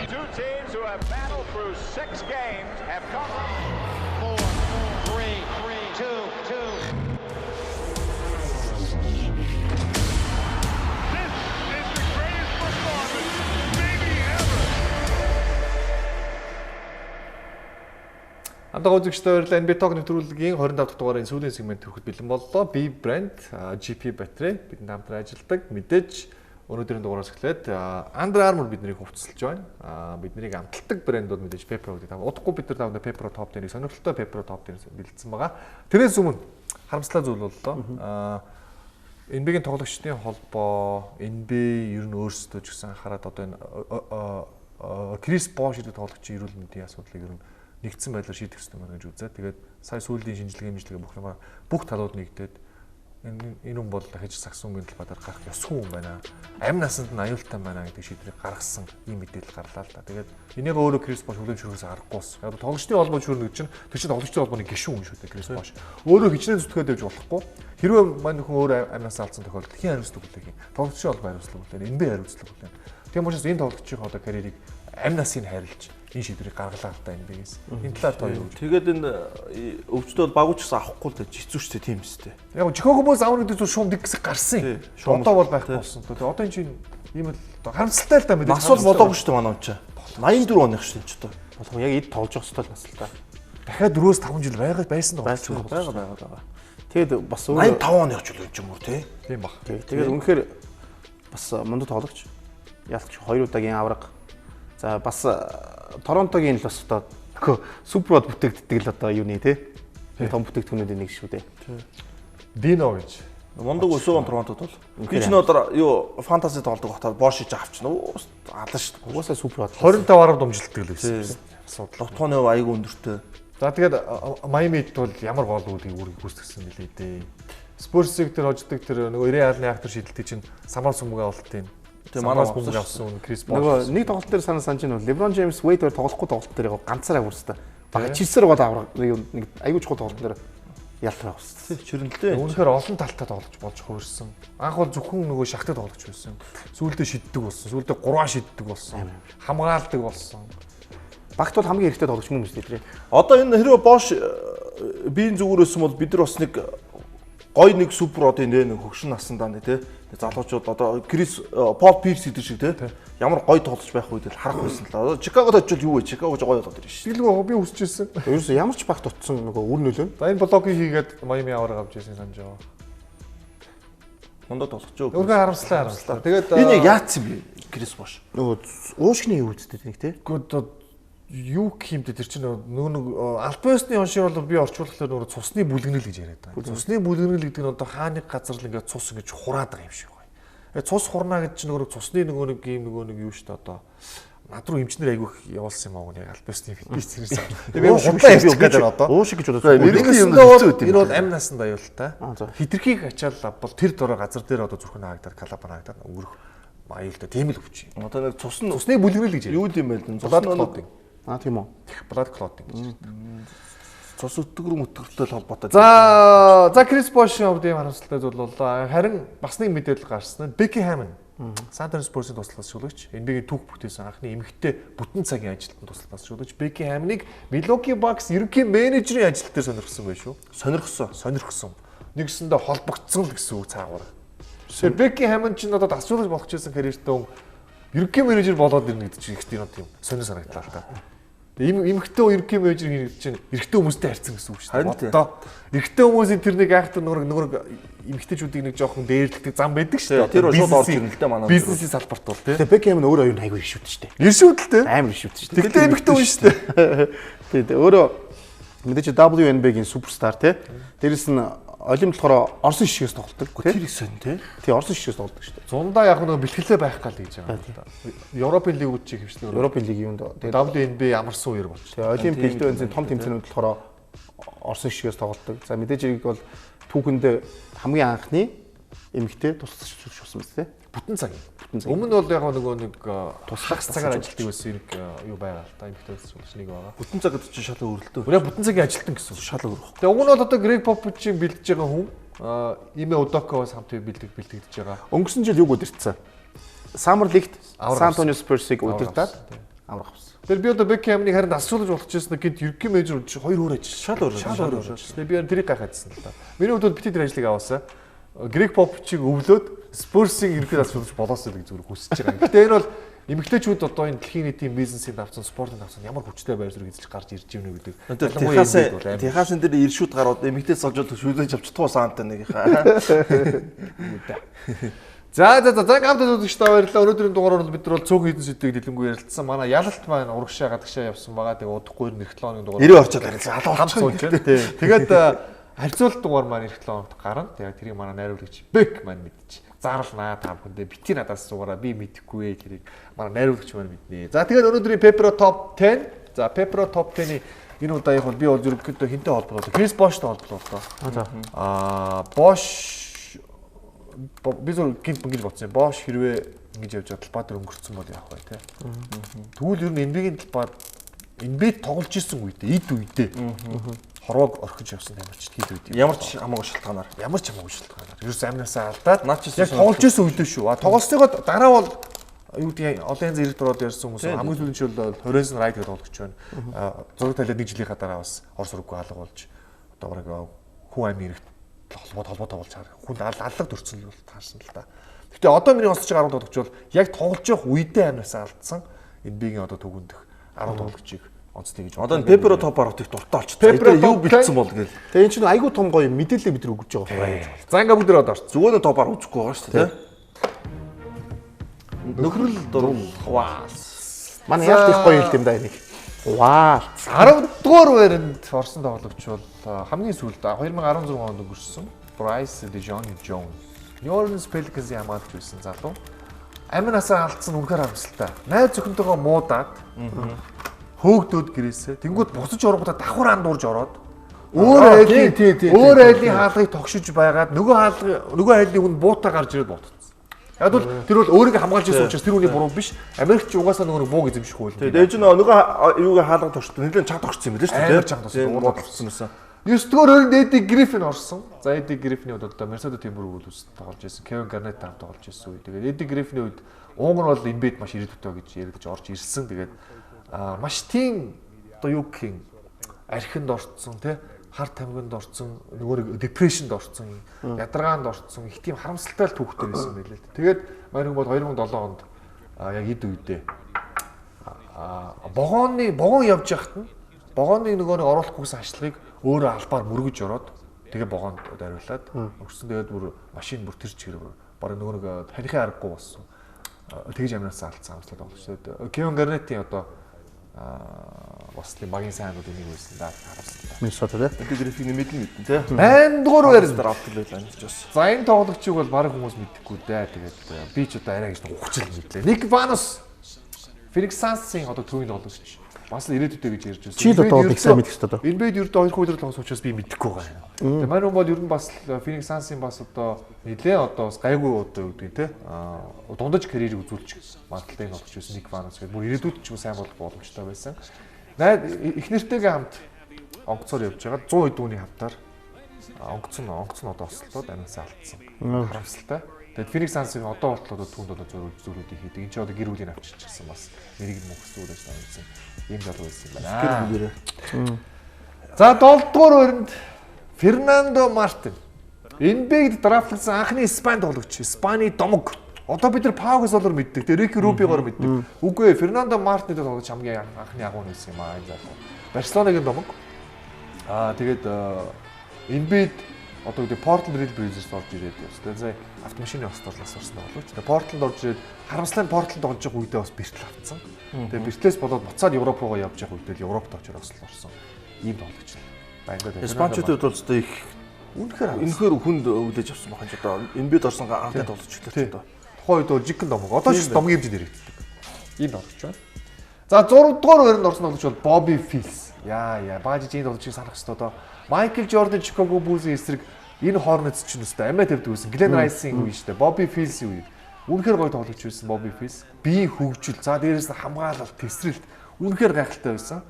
D: Two teams who have battled through six games have come.
E: 4, 3, 3, 2, 2.
A: This is the greatest performance maybe ever.
F: Хамтаа үзэгчдээ баярлалаа. NBA Talk нэвтрүүлгийн 25 дахь дугаарын сүүлийн сегмент хүрэхэд бэлэн боллоо. B брэнд, GP батарей бидэнд хамтран ажилладаг. Мэдээж өнөөдрийн дугаараас эхлээд Under Armour биднийг хувцаслаж байна. Бид нарыг амталдаг брэнд бол мэдээж Pepper гэдэг. Удахгүй бид нар тавна Pepper Top 10-ыг сонирхолтой Pepper Top 10 бэлдсэн байгаа. Тэрнээс өмнө харамслаа зүйл боллоо. NBA-ийн тоглогчдын холбоо, NBA ер нь өөрсдөө ч гэсэн анхаарат одоо энэ Крис Бош гэдэг тоглогчийн эрүүл мэндийн асуудлыг ер нь нэгдсэн байдлаар шийдэх хэрэгтэй байна гэж үзээ. Тэгээд сая сүүлийн шинжилгээ мжилгээ бүх юмаа бүх талууд нэгдээд энэ хүн бол дахиж сагсан үгийн талбай дээр гарах ёсгүй хүн байна. Амь насанд нь аюултай байна гэдэг шийдвэрийг гаргасан ийм мэдээлэл гарлаа л да. Тэгээд энийг өөрөө Крис Бош хүлэмжшүүрээс аргагүй болсон. Яг тоглогчдын холбоо шүүрнэ гэж чинь тэр чинь тоглогчдын холбооны гишүүн хүн шүү дээ Крис Бош. Өөрөө хичнээн зүтгээд явж болохгүй. Хэрвээ мань хүн өөрөө амь насаа алдсан тохиолдолд хэн хариуцлага хүлээх юм? Тоглогчдын холбоо хариуцлага хүлээнэ, NBA хариуцлага хүлээнэ. Тийм учраас энэ тоглогчийн одоо карьерийг амь насыг хайрлаж энэ шийдвэрийг гаргалаа л да NBA-гээс. Энэ талаар та юу гэж?
H: Тэгээд энэ өвчтөд бол багууч гэсэн авахгүй л хэцүү шүү дээ тийм үстэй.
F: Яг Чикаго Буллс авна гэдэг зүйл шуум дэг гэсэн гарсан юм.
H: Шуум.
F: Одоо бол байхгүй болсон. Тэгээ одоо энэ чинь ийм л одоо харамсалтай л да мэдээж.
H: Нас бол болоогүй шүү дээ манай хүн чинь. 84 оных шүү дээ энэ ч одоо.
G: Болох яг эд тоглож явах хэрэгтэй л нас л та.
F: Дахиад 4-5 жил байгаа байсан
G: Байсан
F: тоглогч.
H: Байгаа байгаа байгаа.
G: Тэгээд бас өөрөө
H: 85 оных ч л юм ч юм уу тий.
F: Тийм баг.
G: Тэгээд үнэхээр бас мундаг тоглогч. Ялч хоёр удаагийн авраг. За бас Торонтогийн л бас одоо нөхөө супер бод бүтээгддэг л одоо юуны те. Том бүтээгдэхүүнүүдийн нэг шүү дээ.
F: Дино гэж.
H: Мундаг өсөөн Торонтод бол. Би ч нөө юу фэнтези тоглодог багтаа Бош хийж авчихна. Алан шүү дээ.
G: Угаасаа супер бод.
F: 25 10 думжилтдаг л байсан. Асуудал.
H: Лотгооны хувь аягүй өндөртэй.
F: За тэгээд Майами Heat бол ямар гол үүдийг үүргийг гүйцэтгсэн мэлээ дээ. Спурсыг тэр хождог тэр нөгөө Реалны актер шидэлтийг чинь самар сүмгээ олтын.
H: Тэгээ манай
F: Самараас бөмбөг авсан үн Крис Бош.
G: Нөгөө нэг тоглолт дээр санаа санаж байна. LeBron James Wade хоёр тоглохгүй тоглолт дээр яг ганцаараа хүрстэй. Бага чирсээр гол авраг нэг аягүй чухал тоглолт дээр ялтраа хүрсэн.
H: Чирэнлээ.
F: Үнэхээр олон талтай тоглож болж хуурсан. Анх бол зөвхөн нөгөө шахтаг тоглогч байсан. Сүүлдээ шиддэг болсон. Сүүлдээ гурван шиддэг болсон. Хамгаалдаг болсон.
G: Багт бол хамгийн хэрэгтэй тоглогч мөн мэт дээ.
H: Одоо энэ хэрвээ Бош биеийн зүгээр өссөн бол бид нар бас нэг гой нэг супер одоо энэ нэг хөгшин насандаа нэг тий залуучууд одоо Крис Пол Пирс гэдэг шиг тий ямар гой тоглож байх үед л харах байсан л да. Одоо Чикагод очивол юу вэ? Чикаго ч гой болоод ирнэ шүү.
F: Тэгэлгүй би хүсэж ирсэн.
G: Ерөөсөө ямар ч багт утсан нөгөө үр нөлөө.
F: За энэ блогийг хийгээд Майами авраг авч ирсэн санаж байгаа.
H: Мундаг тоглож юу?
F: Өөргөө харамслаа харамслаа. Тэгээд
H: Энэ яг яатсан бэ? Крис Бош.
G: Нөгөө уушгины юу үсттэй нэг тий.
F: Гэхдээ одоо юу гэх юм бэ тэр чинь нөгөө нэг альбиосны оншиг бол би орчуулахлаар нөгөө цусны бүлгэнэл гэж яриад байгаа. Цусны бүлгэнэл гэдэг нь одоо хааны газар л ингээд цус ингэж хураад байгаа юм шиг байна. Цус хурнаа гэж чинь нөгөө цусны нөгөө нэг юм нөгөө нэг юу шүү дээ одоо над руу эмчнэр айгүйх явуулсан юм аа яг альбиосны фитнес зэрэгсэн. Тэгээ би худлаа ярьчих гэдэг байна одоо.
G: Уушиг гэж бодож
H: Мэрэгжлийн юм хэцүү байт юм.
F: Энэ бол амь насанд аюултай.
G: Аа, за.
F: Хитрхийг ачаал бол тэр дорой газар дээр одоо зүрхэн хаагдаад калапан хаагдаад өнгөрөх аюултай тийм л өвч юм.
H: Одоо нэг цус нь
F: Цусны бүлгэнэл гэж
H: юу юм бэ? Цус
F: Blood
H: нь
F: clotting.
G: Аа тийм үү.
F: Blood clotting гэж ярьдаг.
H: Цус өтгөр мөтгөртэй л холбоотой.
F: За Крис Бошийн хувьд ийм харамсалтай зүйл боллоо. Харин бас нэг мэдээлэл гарсан нь Беки Хаммон. Сан Антонио Спурсийн туслах шүлэгч, NBA-ийн түүх бүтээсэн анхны эмэгтэй бүтэн цагийн ажилтан туслах шүлэгч Беки Хаммоныг Milwaukee Bucks ерөнхий менежерийн ажилт дээр сонирхсан байх шүү.
H: Сонирхсон.
F: Сонирхсон. Нэгсэндээ холбогдсон л гэсэн үг цаагуур. Тэгэхээр Бекки Хаммонд ч одоо дасгалжуулагч болох гэсэн карьертэй хүн ерөнхий менежер болоод ирнэ гэдэг чинь их тийм сонир санагдлаа л та. Тэгээ эмэгтэй ерөнхий менежер хийнэ гэдэг чинь эрэгтэй хүмүүстэй харьцсан гэсэн үг шүү дээ. Одоо эрэгтэй хүмүүсийн тэр нэг айхтар нөгөө эмэгтэйчүүдийг нэг жоохон дээрлэдэг зам байдаг шүү дээ.
H: Тэр бол шууд орж ирнэ л дээ манай.
F: Бизнесийн салбарт бол тий.
G: Тэгээ Бекхэм нь өөрөө юу айгүй иршүүд шүү дээ.
F: Иршүүд л тий.
G: Амар иршүүд шүү дээ.
F: Тэгтээ эмэгтэй хүн шүү дээ.
G: Тий, тий. Өөрөө мэдээж WNBA-гийн суперстар тий. Дээрэс нь Олимп болохоор Орсын шишгээс тоглолдог.
H: Тэр их сонь тий.
G: Тий, Орсын шишгээс тоглолдог шүү дээ.
F: Зундаа яг нөгөө бэлтгэлээ байх гал гэж байгаа юм да. Европын лигүүд чи хөвчлэн
G: Европын лиг юунд
F: тэгээд WNBA амарсан үер болчих.
G: Тэгээ Олимп элдв янзын том тэмцээнүүд болохоор Орсын шишгээс тоглолдог. За мэдээж хэрэг бол түүхэнд хамгийн анхны эмэгтэй туслагч болсон биз дээ.
F: Бүтэн цаг. Өмнө нь бол яг нөгөө нэг туслах цагаар ажилтдаг байсан нэг юу байгаа л та эмэгтэй туслагч нэг байгаа.
H: Бүтэн цаг гэдэг чинь шал өөрөлдөө.
F: Өөр бүтэн цагийн ажилтан гэсэн үг.
H: Шал өөр байхгүй.
F: Тэгээ уг нь бол одоо Грег Поповичийн бэлдэж байгаа хүн Име Удокоос хамт бэлтгэж байгаа.
G: Өнгөрсөн жил юг удирдсан? Summer League-т San Antonio Spurs-ыг удирдаад авраг авсан.
F: Тэр би одоо Бекхэмнийг харин дасгалжуулж болох гэсэн гинт ерөнхий менежер хоёр өөр ажил.
H: Шал өөр.
F: Тэгээ би тэрийг гайхаадсан л та. Миний хувьд бол бити тэр ажлыг аваасаа. Грег Поповичийг өвлөөд Спурсийн ерөнхий дасгалжуулагч болоосоо л гэж зүгээр хүсэж байгаа. Гэтэ энэ бол эмэгтэйчүүд одоо энэ дэлхийн нийтийн бизнесийн давцсан, спортын давцсан ямар хүчтэй байр суурь эзэлж гарч ирж байна вэ гэдэг.
H: Техасын дээр иршүүд гарууд эмэгтэй солжуулах шүлэж авч туу саантай нэг хаа.
F: За за за за хамт үзэгчдээ баярлалаа. Өнөөдрийн дугаараар бол бид нар бол цөөхөн хэдэн сэдвийг дэлгэнгүй ярилцсан. Манай ялалт маань урагшаа гадагшаа явсан байгаа. Тэгээ удахгүй нэр 7 хоногийн дугаар
H: 90 орчод ярилцсан. Алуу
F: хамт сууж байна. Тэгээд харьцуулт дугаар маань эх 7 хоногт гарна. Тэгээд тэрийг манай найруулагч Бек маань мэдчих. Зарлнаа та бүхэндээ бити надаас суугаараа би мэдэхгүй ээ тэрийг манай найруулагч маань мэднэ. За тэгээд өнөөдрийн Pepero Top 10. За Pepero Top 10-ийн энэ удаагийнх бол би бол ерөнхийдөө хинтэй холбоотой. Крис Боштой холбоотой. Аа Бош би зөв гинт ингэж бодсон юм. Бош хэрвээ ингэж явж байгаа талбай дээр өнгөрцөн бол яах вэ те. Тэгвэл ер нь NBA-ийн талбай NBA тоглож исэн үедээ эд үедээ хорвоог орхиж явсан тамирчид хэд үед
H: ямар ч хамаагүй шалтгаанаар
F: ямар ч хамаагүй шалтгаанаар ерөөс амнасаа алдаад яг тоглож исэн үедээ шүү. А тоглосныгоо дараа бол юу гэдгийг олон янзын эрэг дураад ярьсан хүмүүс хамгийн сүүлийн жил бол Horizon Ride гэдэг тоглогч байна. Зураг талаад нэг жилийнхаа дараа бас Орос руугүй алга болж одоо бараг хүн амийн эрэгт холбоо тоглож хаар хүн аллаг төрсөн л таарсан л та. Гэтэ одоо миний онцлог байгаа 10 тоглогч бол яг тоглож явах үедээ амнасаа алдсан NBA-гийн одоо түгэндэх 10 тоглогчийг онцлог гэж.
H: Одоо энэ Pepero Top 10-ыг дуртай болчихсон. Pepero юу бэлдсэн бол гээл.
G: Тэгээ энэ чинь айгүй том гоё мэдээлэл бид нар өгч байгаа байхгүй.
F: За ингээ бүгд одоо орсон.
H: Зүгээр нь топ 10 үзэхгүй байгаа шүү дээ. Нөхрөл дурул хаваас.
G: Манай ялт их гоё хэлт юм да энийг. Хуваалц.
F: 10 дугаар байранд орсон тоглогч бол хамгийн сүүлд 2016 онд өнгөрсөн Bryce DeJohn Jones. New Orleans Pelicans-ийн хамгаалагч байсан залуу. Амин насаа алдсан үнэхээр харамсалтай. Найз зөвхөнтэйгөө муудаад хөөгдөөд гэрээсээ. Тэнгүүд буцаж оронгуудаа давхар андуурж ороод өөр айлын хаалгыг тогшиж байгаад нөгөө айлын хүн буута гарч ирээд ботцсон. Яг бол тэр бол өөрийгөө хамгаалж ирсэн учраас тэр хүний буруу биш. Америкч угаасаа нөгөө нэг бууг эзэмших хууль.
H: Тэгээ чинь нөгөө юугаа хаалга тогшсон. Нэлээд чанга тогшсон юм билээ шүү дээ.
F: Амар чанга тогшсон.
H: Уур тогшсон байсан.
F: 9 дугаар өрөнд Эди Гриффин орсон. За Эди Гриффиний хувьд одоо Minnesota Timberwolves тоглож байсан. Кевин Гарнетт хамт тоглож байсан үе. Тэгээд Эди Гриффиний хувьд уг нь бол NBA-д маш ирээдүйтэй гэж яригдж орж ирсэн. Тэгээд маш тийм одоо юу гэх юм архинд орцсон тий хар тамхинд орцсон нөгөө нэг депрешнд орцсон ядаргаанд орцсон их тийм харамсалтай л түүхтэй байсан байлээ. Тэгээд маань хүн бол 2007 онд яг эд үедээ вогоон явж яхад нь вогооны нөгөө нэг оруулахгүй гэсэн ашлагыг өөрөө албаар мөргөж ороод тэгээ вогоонд дариулаад өгсөн. Тэгээд бүр машин бүр тэр чигээр бараг нөгөө нэг тарихын аргагүй болсон. Тэгж амнасаа алдсан харамсалтай тоглогч. Тэгээд Кевин Гарнетийн одоо бас тийм багийн сайнууд энийг байсан да харамсалтай.
G: Миннесота тий.
H: Эди Гриффиг нэмэдэн мэдэн тий.
F: 8 дугаар байранд
H: авдаг байлаа энэ ч бас.
F: За энэ тоглогчийг бол бараг хүмүүс мэдэхгүй дээ. Тэгээд би ч одоо арай гэж ухчил мэдлээ. Ник Ванус Phoenix Suns-ын одоо төвийн тоглогч. Бас ирээдүйдээ гэж ярьж байсан.
G: Чи л одоо нэг сайн мэдэх хэрэгтэй дөө.
F: NBA-д ердөө хоёр хуулиар тоглосон учраас би мэдэхгүй байгаа юм. Тэгээд маань хүн бол ер нь бас Phoenix Suns-ын бас одоо нэлээ одоо бас гайгүй одоо юу гэдэг те. Дундаж карьерийг үзүүлчих магадлалтай тоглогч байсан Ник Ванус гэдэг. Бүр ирээдүйд ч юм сайн болох боломжтой байсан. Найд их нэртэйгээ хамт онгоцоор явж байгаа 100 хэд үүний хамтаар онгоц нь одоо осолтоод аминсаа алдсан. Харамсалтай. Тэгээд Phoenix Suns-ын одоо болтол одоо түүнд одоо зөрүүдийг хийдэг. Энд чи одоо гэр бүлийг авчирчихсан бас мэрэг мөнгөс үрээс авчихсан. Ийм залуу байсан юм байна.
H: Гэр бүлээрээ.
F: За 7 дугаар байранд Фернандо Мартин. NBA-д драфтлагдсан анхны Испани тоглогч, Испани домог. Одоо бид нар Пау Гасолоор мэддэг, тэ Рики Рубигоор мэддэг. Үгүй ээ, Фернандо Мартинед тоглогч хамгийн анхны агуу нь байсан юм аа энэ залуу. Барселонагийн домог. Аа тэгээд NBA-д одоо гэдэг Portland Trail Blazers орж ирээд явсан. Тэгээ автомашины осторлоос орсон тоглогч. Тэгээ Portland орж ирээд харамслан Portland тоглож байгаа үедээ бас бэртэл авцсан. Тэгээ бэртлээс болоод буцаад Европ руугаа явж байгаа үедээ л Европт очиж осол орсон. Ийм тоглогч л. Баянгад
H: Испанчуудад бол өстой их
F: үнэхээр
H: үнэхээр хүнд хүлээж авсан бахан ч одоо NBA-д орсон анхны тоглогч л ч одоо.
F: Тухайн үед бол жигэн домог. Одоо ч домгийн хэмжээнд хэрэгддэг. Ийм тоглогч байна. За 6 дугаар байранд орсон тоглогч бол Бобби Филс. Яа яа, баажижийн тоглогчийг санах хэрэгтэй одоо. Майкл Жордан Чикаго Буллсийн эсрэг энэ Хорнетс ч нүстэй амиа тавьдаг байсан. Глен Райсын үе шүү дээ. Бобби Филсийн үе. Үнэхээр гоё тоглогч байсан Бобби Филс. Биеийн хөгжил, за дээрээс нь хамгаалалт, тесрэлт үнэхээр гайхалтай байсан.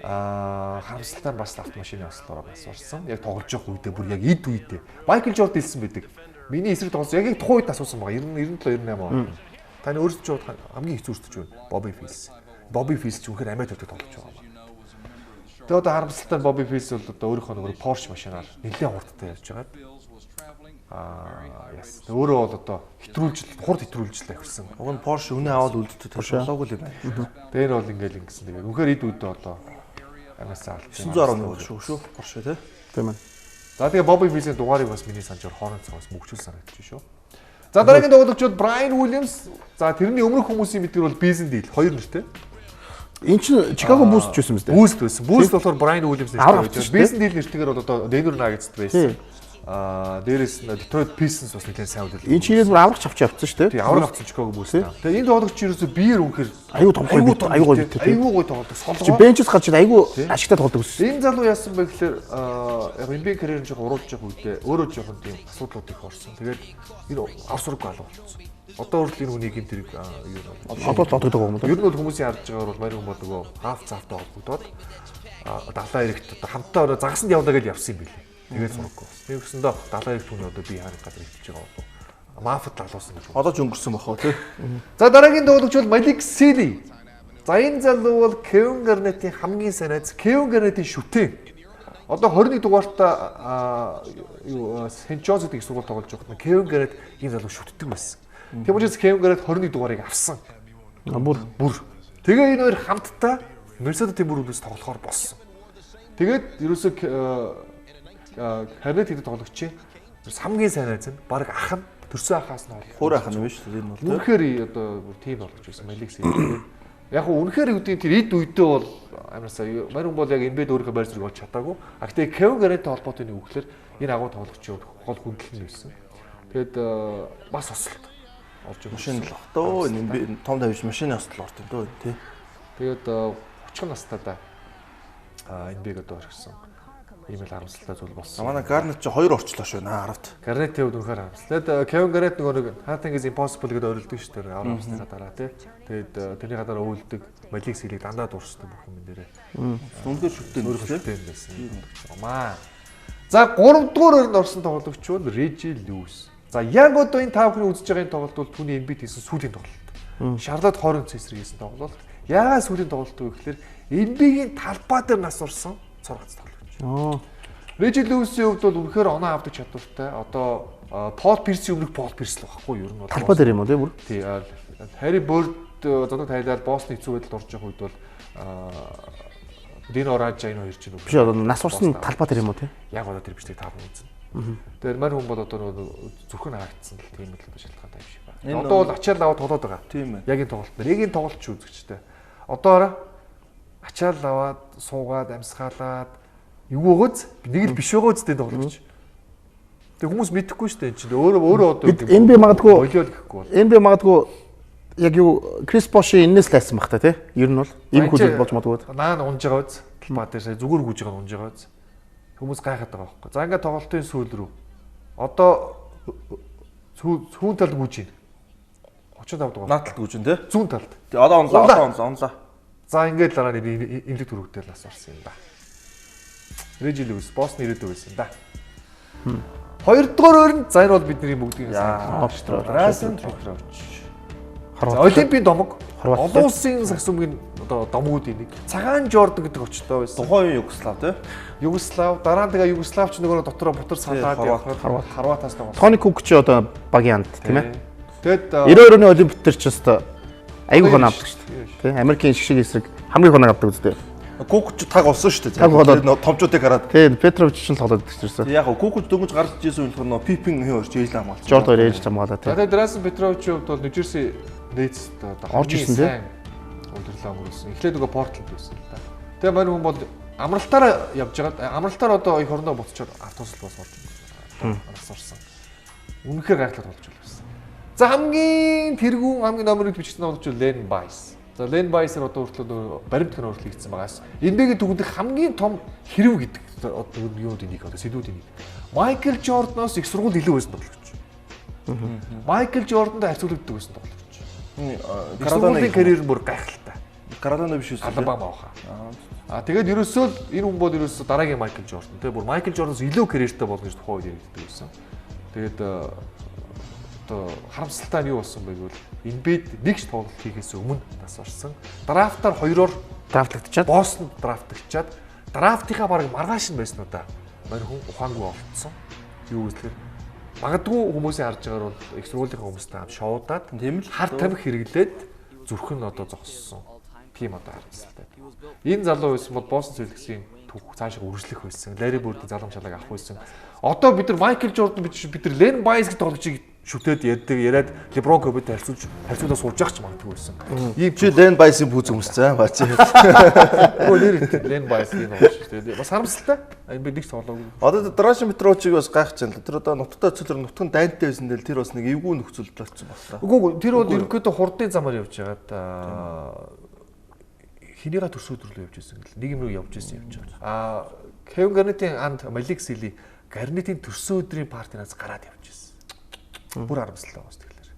F: Аа харамсалтай нь бас автомашины ослороо бас орсон. Яг тоглож явах үедээ бүр яг эд үедээ. Майкл Жордан хэлсэн байдаг. Миний эсрэг тоглосон. Яг тухайн үед асуусан байгаа. 90 97 98 он. Таны өөрсдөө ч хамгийн хэцүү өрсөж байна. Бобби Филс. Бобби Филс ч үнэхээр амиа тавьдаг тоглож байгаа юм. Тэгээ одоо харамсалтай нь Бобби Филс бол одоо өөрийнхөө нөгөө Porsche машинаар нэлээд хурдтай явж байгаа. Аа яс. Өөрөө бол одоо хэтрүүлжил, хурд хэтрүүлжил авирсан.
H: Уг нь Porsche үнэ аваад үлддэг болоогүй л юм байна.
F: Тэгээ энэ бол ингээл ингэсэн. Тэгээд үнэхээр эд үедээ одоо амиасаа алдсан.
H: 911 шүү шүү Porsche тий.
G: Тийм ээ.
F: За тэгээ Бобби Филсийн дугаарыг бас миний санджаар хоорон цогоос мөгчүүл санагдчих шүү. За дараагийн тоглогч бол Брайан Уильямс. За тэрний өмнөх хүмүүсийн мэдгэр бол Бизен Дил хоёр нэртэй.
G: Эн чинь Чикаго Буллс ч байсан юм дээ.
F: Буллс байсан. Буллс болохоор Брайан Уильямс
G: Авраг
F: нэртэй
G: авсан
F: байсан.
G: шүү дээ.
F: Бизен Дил нэртэйгээр бол одоо Денвер Наггетс байсан.
G: Тий.
F: Аа дээрээс нь Detroit Pistons бас нэлээд сайн үдэл.
G: Эн чинь бүр аврагч авч явцсан шүү дээ.
F: Тий, авраг авсан Чикаго Буллс. Тэгээ энэ тоглогч ерөөсөө биеэр үнэхээр
G: Аюу том гоё бит, аюу гоё бит, тий.
F: Аюу гоё тоглодог.
G: Чи
F: Солгоо.
G: бенчээс гарч ирээд аюу ашигтай тоглодог гэсэн.
F: Энэ залуу яасан бэ гэхээр яг NBA карьер нь жоохон уруулж явах үедээ өөрөө жоохон тийм асуудлууд их орсон. Тэгээд энэ ар сургуу алга болчихсон. Одоо хүртэл энэ хүний гэмт хэрэг юу нь бол
G: Одоо л одогдог юм уу?
F: Ер нь бол хүмүүсийн харж байгаагаар бол мань хүн бол нөгөө хаф заавтай холбогдоод далайн эрэгт одоо хамтаа өрөө загасанд явлаа гэж явсан юм билээ. Тэгээд сургахгүй бас. Нэг өсөндөө далайн эрэгт хүний одоо би хааны газар идчихэж байгаа болов. Мафд алуулсан гэж.
H: Одоо ч өнгөрсөн бах уу тий.
F: За дараагийн тоглогч бол Малик Сили. За энэ залуу бол Кевин Гарнетийн хамгийн сайн найз, Кевин Гарнетийн шүтэн. Одоо 21 дугаартаа юу Сент Джонс гэдэг их сургууль тоглож байхад Кевин Гарнет энэ залуу шүтдэг байсан. Тийм учраас Кевин Гарнет 21 дугаарыг авсан.
G: Бүр
F: бүр. Тэгээ энэ хоёр хамтдаа Миннесота Тимбервулвс тоглохоор болсон. Тэгээд ерөөсөө Гарнет гэдэг тоглогчийн хамгийн сайн найз нь баг ах нь төрсөн ахаас нь
H: Хуур ах нь юм шүү дээ энэ бол тий.
F: Үнэхээр одоо бүр тийм тоглож байсан Малик Сили. Яг гоо үнэхээр үүдийн тэр эд үедээ бол амарсаа мань хүн бол яг NBA-д өөрийнхөө байр суурийг олж чадаагүй. А гэтээ Кевин Гарнеттэй холбоотой нэг үгээр энэ агуу тоглогчийн гол хүндлэл нь байсан. Тэгээд бас осолт орж ирсэн.
H: Машин л ах дөө энэ NBA том тавьж машины осол орт юм дөө тий.
F: Тэгээд 30 настай да NBA-г одоо орхисон. Ийм л харамсалтай зүйл болсон.
H: Манай Гарнет чи хоёр орчлоо шүү наа 10-т.
F: Гарнетийн хувьд үнэхээр харамсалтай. Тэгээд Кевин Гарнет нөгөө нэг Nothing is impossible гэдээ орилдог шүү дээ. Аврал авсныхаа дараа тий. Тэгээд тэрний дараа өвлдөг Малик Силийг дандаа дуурсдаг бүх юм дээрээ.
H: Үнэхээр шүтэн
F: Өөрөө шүтэн байсан. Маа. За 3 дугаар өрөнд орсон тоглогч бол Реджи Льюис. За яг одоо энэ та бүхний үзэж байгаа энэ тоглолт бол түүний NBA хийсэн сүүлийн тоглолт. Шарлот Хорнетс эсрэг хийсэн тоглолт. Яагаад сүүлийн тоглолт вэ гэхээр NBA-ийн талбай дээр нас орсон цор гац тоглогч. Реджи Льюисийн хувьд бол үнэхээр оноо авдаг чадвартай. Одоо Пол Пирсийн өмнөх Пол Пирс л байхгүй юу? Ер нь бол
G: Талбай дээр юм уу тий бүр?
F: Тий. Харри Бёрд зоног тайлаад Босны хэцүү байдалд орж явах үед бол Дино Ража энэ хоёр чинь
G: Биш одоо нас орсон талбай дээр юм уу тий?
F: Яг одоо тэр бичлэг та бүхэн үзнэ. Тэгэхээр мань хүн бол одоо нөгөө зүрхэн хаагдсан л тийм л одоо шалтгаантай юм шиг байна. Одоо бол ачаал аваад тоглоод байгаа.
H: Тийм ээ.
F: Яг энэ тоглолт дээр. Яг энэ тоглолт ч үзэгчтэй. Одоо ачаал аваад суугаад амьсгаалаад юу өгөөз нэг л биш байгаа үстэй тоглогч. Тэг хүмүүс мэдэхгүй шүү дээ энэ чинь өөрөө өөрөө одоо
G: Бид NBA магадгүй
F: болиол гэхгүй бол.
G: NBA магадгүй яг юу Крис Боши энэс лайсан бах та тий? Ер нь бол ийм хүлээлт болж магадгүй.
F: Наа унж байгаа үз. Талбай дээр сая зүгээр гүйж байгаа унж байгаа үз. Хүмүүс гайхаад байгаа байхгүй. За ингээд тоглолтын сүүл рүү. Одоо сүүн талд гүйж байна. 35 дугаар.
H: Наад талд гүйж байна тий.
F: Зүүн талд.
H: Тий одоо унлаа одоо унлаа унлаа.
F: За ингээд дараа нь эмнэлэг төрөгдөл нас орсон юм да. Режи Льюис Босны ирээдүй байсан юм да. Хоёрдугаар өрөнд за энэ бол бидний бүгдийн сайн. Расан Петрович. За Олимпийн домог.
G: Хорват.
F: Олон улсын сагс бөмбөгийн одоо домгуудын нэг. Цагаан Жордан гэдэг очтой байсан.
H: Тухайн үеийн Югослав тий.
F: Югослав дараа нь тэгээ Югослав ч нөгөө дотроо бутар салаад
H: Хорват.
F: явахад Хорватаас тоглосон.
G: Тони Кук ч одоо багийн анд тийм ээ.
F: Тэгэд
G: 92 оны Олимп дээр ч өстой айгүй хоноо авдаг шүү дээ. Тий, Америкийн шиг эсрэг хамгийн хоноо авдаг үстэй.
H: Кукуч таг болсон шүү дээ.
G: Таг болоод.
H: Тэр томчуудыг хараад.
G: Тий, Петрович ч л тоглоод ирсэн.
H: Яг гоо Кукуч дөнгөж гарч ирсэн үе болохоор нөө Пипин хин орж ээлж хамгаалсан.
G: Жорд хоёр ээлж хамгаалаа тий.
F: За тэгээд Драсан Петровичийн хувьд бол Нью-Джерси Нетс одоо
G: Орж ирсэн, тий?
F: Удирлаа өнгөрүүлсэн. Эхлээд нөгөө Портланд байсан л да. Тэгээ мань хүн бол амралтаараа явж байгаа. Амралтаар одоо их орноо буцчаад автобус бас орж ирсэн. Нас орсон. Үнэхээр гайхалтай тоглож байсан. За хамгийн тэргүүн хамгийн номер 1 бичигдсэн тоглогч бол Лен Байс. За Лен Байсер одоо хүртэл нөгөө баримт кино хүртэл хийгдсэн байгаас. NBA-гийн түүхэнд хамгийн том хэрв гэдэг одоо юунуудын нэг одоо сэдвүүдийн нэг. Майкл Жорданоос их сургууль илүү байсан тоглогч. Майкл Жордантай харьцуулагддаг байсан тоглогч. Их сургуулийн карьер нь бүр гайхалтай.
H: Карадона биш үү?
F: Алабама баха. А тэгээд ерөөсөө л энэ хүн бол ерөөсөө дараагийн Майкл Жордан тий бүр Майкл Жорданоос илүү карьертэй болно гэж тухайн үед яригддаг байсан. Тэгээд одоо харамсалтай нь юу болсон бэ гэвэл NBA-д нэг ч тоглолт хийхээс өмнө нас орсон. Драфтаар хоёроор
G: драфтлагдчихад
F: Бостонд драфтлагчаад драфтынхаа бараг маргааш нь байсан уу да. Мань хүн ухаангүй олдсон. Юу гэвэл магадгүй хүмүүсийн харж байгаагаар бол их сургуулийнхаа хүмүүстэй хам шоудаад
H: Тийм л
F: хар тамхи хэрэглээд зүрх нь одоо зогссон. Тийм одоо харамсалтай. Энэ залуу байсан бол Бостон Celtics-ийн түүх цаашаа үргэлжлэх байсан. Ларри Бирдийн залам шалааг авах байсан. Одоо бид нар Майкл Жордан биш бид нар Лен Байс гэдэг тоглогчийг шүтээд ярьдаг, яриад LeBron Kobe-тэй харьцуулж харьцуулаа сууж явах ч магадгүй байсан. Ийм
H: Чи Лен Байсын пүүз өмссөн баа чи.
F: Өө нэр Лен Байс-ийн тоглогч шүү дээ. Бас харамсалтай. Энэ би нэг тоглоогүй.
H: Одоо Драшин Петровичийг бас гайхаж байна л. Тэр одоо нутагтай цөлөр нутган дайнтай байсан дээр тэр бас нэг эвгүй нөхцөлд очсон боллоо.
F: Үгүй үгүй тэр бол ерөнхийдөө хурдын замаар явж байгаад хинийга төрсөд рүү явж исэн гэл нэг юм руу явж исэн явж байгаа. Аа Кевин Гарнетийн анд Малик Сили Гарнетийн төрсөн өдрийн партинаас гараад явж исэн. Бүр харамсалтай байгаа сэтгэлээр.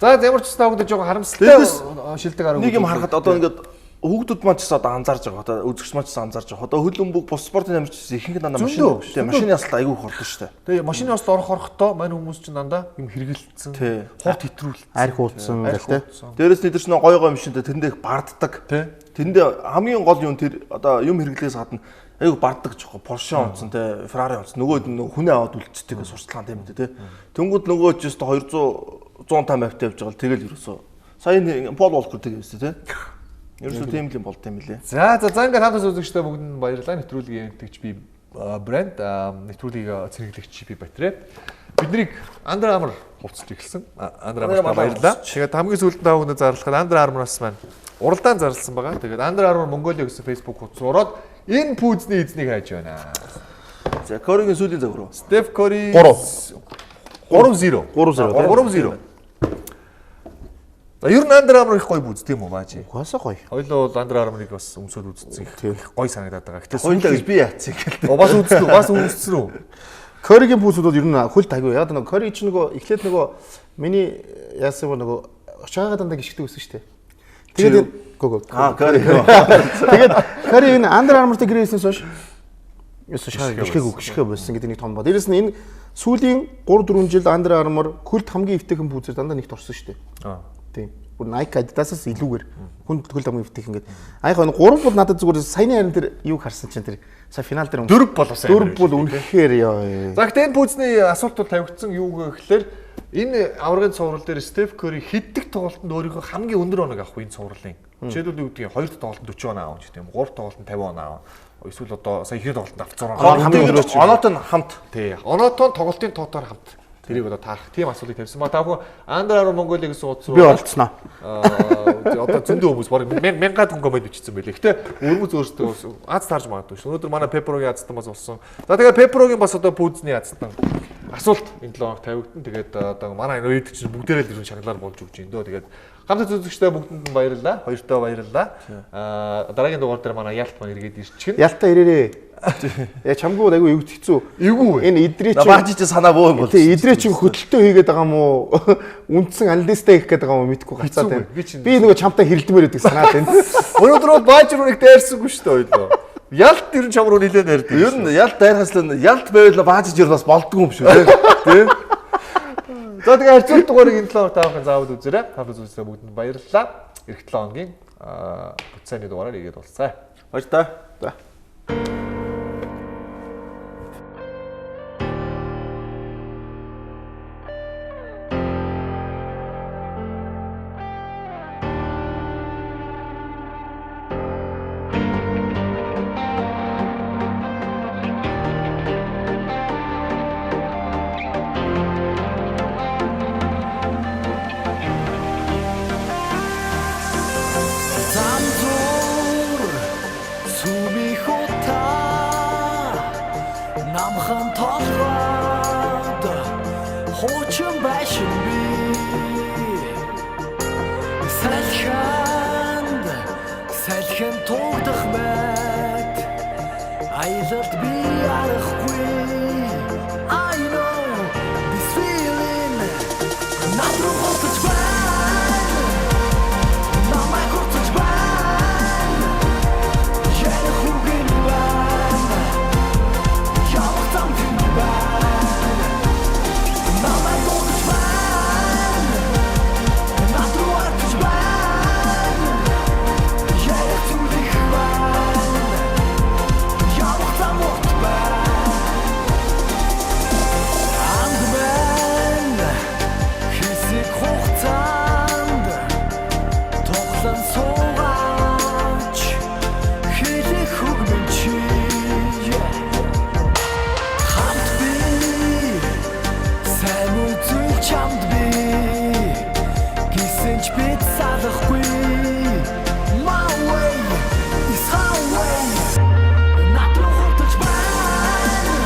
F: За ямар ч гэсэн та жоохон харамсалтай шилдэг арга.
H: Нэг юм харахад одоо ингээд хүүхдүүд маань ч гэсэн одоо анзаарж байгаа. Одоо үзэгч маань ч гэсэн анзаарж байгаа. Одоо хөл өмбөг бус спортын амирч гэсэн ихэнх нь дандаа машин
F: Зөндөө,
H: тийм машины ясалт айгүй их ордог шүү дээ.
F: Тэгээ машины осд орох орохдоо мань хүмүүс чинь дандаа юм хэрэгэлцсэн,
H: Тий.
F: хурд хэтрүүлсэн,
G: Арх ууцсан
F: арх
G: гэл те.
F: ууцсан.
H: Дээрээс нь эдгээр чинь гой гой машинтай тэрэндээ их барддаг.
F: Тий.
H: Тэрэндээ хамгийн гол юм тэр одоо юм хэрэглээс гадна айгүй барддаг ч жоохон Porsche онцсон те Ferrari онцсон нөгөө нөгөө хүнээ аваад үлдчихдэг сурталчилгаан тийм үү те. Тэнгүүд нөгөө ч өстө 200 150 автай явж байгаа л тэгэл ерөөсөө сая энэ Пол Волкер тэг явсан те. Ерөөсөө тийм л юм болд юм лээ.
F: За за за ингээд хамтаас үзэгчтэй бүгдэнд баярлалаа. Нэвтрүүлгийн эмтгэгч би брэнд, нэвтрүүлгийг цэнэглэгч би Батрэ. Биднийг Under Armour хувцасж эхэлсэн. Under Armour-т баярлалаа. Тэгээд хамгийн сүүлд та бүхэнд зарлахад Under Armour-аас маань уралдаан зарласан байгаа. Тэгээд Under Armour Mongolia гэсэн Facebook хуудас руу ороод энэ пүүзний эзнийг хайж байна.
H: За Коригийн сүүлийн зөв рүү.
F: Стеф Кори
G: 3.
F: 3-0.
G: 3-0,
F: 3-0. За ер нь Under Armour их гоё пүүз тийм үү баажи?
G: Угаасаа гоё.
F: Хоёлоо бол Under Armour-ыг бас өмсөд үзсэн их гоё санагдаад байгаа. Гэтэ
H: Хоёлаа гэж би яатсан гэл.
F: Оо, бас үзсэн үү? Бас үзсэн үү?
G: Коригийн пүүзүүд бол ер нь хөлт айгүй. Яг нөгөө Кори чинь нөгөө эхлээд нөгөө миний яасан бэ нөгөө очаагаа дандаа гიშгдэг байсан шүү дээ. Тэгээд гоо гоо.
H: Аа Кори.
G: Тэгээд Кори энэ Under Armour-тэй гэрээ хийснээс хойш ерөөсөө шаа гიშгээг гიშгэ болсон гэдэг нэг том ба. Дээрээс нь энэ сүүлийн 3 4 жил Under Armour хөлт хамгийн эвтэйхэн пүүзээр дандаа нэгт орсон шүү дээ.
F: Аа.
G: Тийм. Бүр Nike Adidas-аас илүүгээр хүн хөлт хамгийн эвтэйхэн гэдэг. Аа яг энэ 3 бол надад зүгээр саяны харин тэр юг харсан чинь тэр сая финал дээр
F: Дөрв бол бас амар
G: дөрв бол үнэхээр ёо.
F: За гэхдээ энэ пүүзний асуулт бол тавигдсан юу гэхээр энэ аваргын цуврал дээр Стеф Кори хэддэг тоглолтод өөрийнхөө хамгийн өндөр оног авах вэ энэ цувралын. Жишээлбэл юу гэдгийг 2 дахь тоглолтод 40 оноо авах гэх юм, 3 дахь тоглолтод 50 оноо авах. Эсвэл одоо сая ихний тоглолтод авах 6 оноо.
H: Хамгийн өндөр оноотой нь хамт.
F: Тий. Оноотой нь тоглолтын тоотоор хамт. Тэрийг одоо таарах тийм асуултыг тавьсан ба та бүхэн Under Armour Mongolia гэсэн утас руу
G: Би оролцсноо.
F: Одоо зөндөө хүмүүс бараг мянгаад хүн комент бичсэн байлээ. Гэтэ өрмөц өөрсдөө бас аз таарж магадгүй шүү. Өнөөдөр манай Pepper-гийн азтан бас болсон. За тэгээд Pepper-гийн бас одоо пүүзний азтан асуулт энэ 7 хоног тавигдсан. Тэгээд одоо манай энэ үед чинь бүгдээрээ л ерөн шагналаар болж өгч юм дөө. Тэгээд хамт үзэгчдээ бүгдэнд нь баярлалаа. Хоёртоо баярлалаа. Дараагийн дугаар дээр манай Ялт маань эргээд ирчихнэ.
G: Ялтаа ирээрээ. Яа чамгүй айгүй эвд хэцүү.
F: Эвгүй.
G: Энэ идрээ чинь
H: Баажи чи санаа бөө юм бол.
G: Тий, идрээ чинь хөдөлтөө хийгээд байгаа юм уу? Үндсэн андестай хийх гээд байгаа юм уу мэдгүй гацаад байна.
F: Би чинь-
G: Би нөгөө чамтай хэрэлдмээр байдаг санаад байна.
F: Өнөөдөр бол бааж руу нэг дайрсангүй шүү дээ хоёлоо. Ялт ер нь чам руу нилээн дайрдаг.
H: Ер нь ялт дайрхаас л ялт байвал баажиж ер нь бас болдгоо юм шүү тий. Тий.
F: За тэгээ харьцуулт дугаарыг энэ 7 хоног та бүхэн заавал үзээрэй. Та бүхэн үзсээр бүгдэнд баярлалаа. Ирэх 7 хоногийн бүтцээний дугаараар ирээд уулзъя.
H: Баяр та.
G: За.
B: Зам зуур сүмих утаа намхан толгойд хуучин байшин би салхинд салхин тугдах мэт аялалд би арахгүй. I know this feeling. Над руу хутаж байна. Намайг хутаж байна. Ярих үг нь байна. Явах зам тэнд байна. Намайг дуудаж байна. Над руу артаж байна. Ярих зүйл их байна. Явах зам урт байна. Анд мэн хэсэг хугацаанд Тоглон суугаач хэлэх үг минь чи. Хамт би сайн үзэл чамд би гисэн ч бид салахгүй. My way is highway. Над руу хурдаж байна.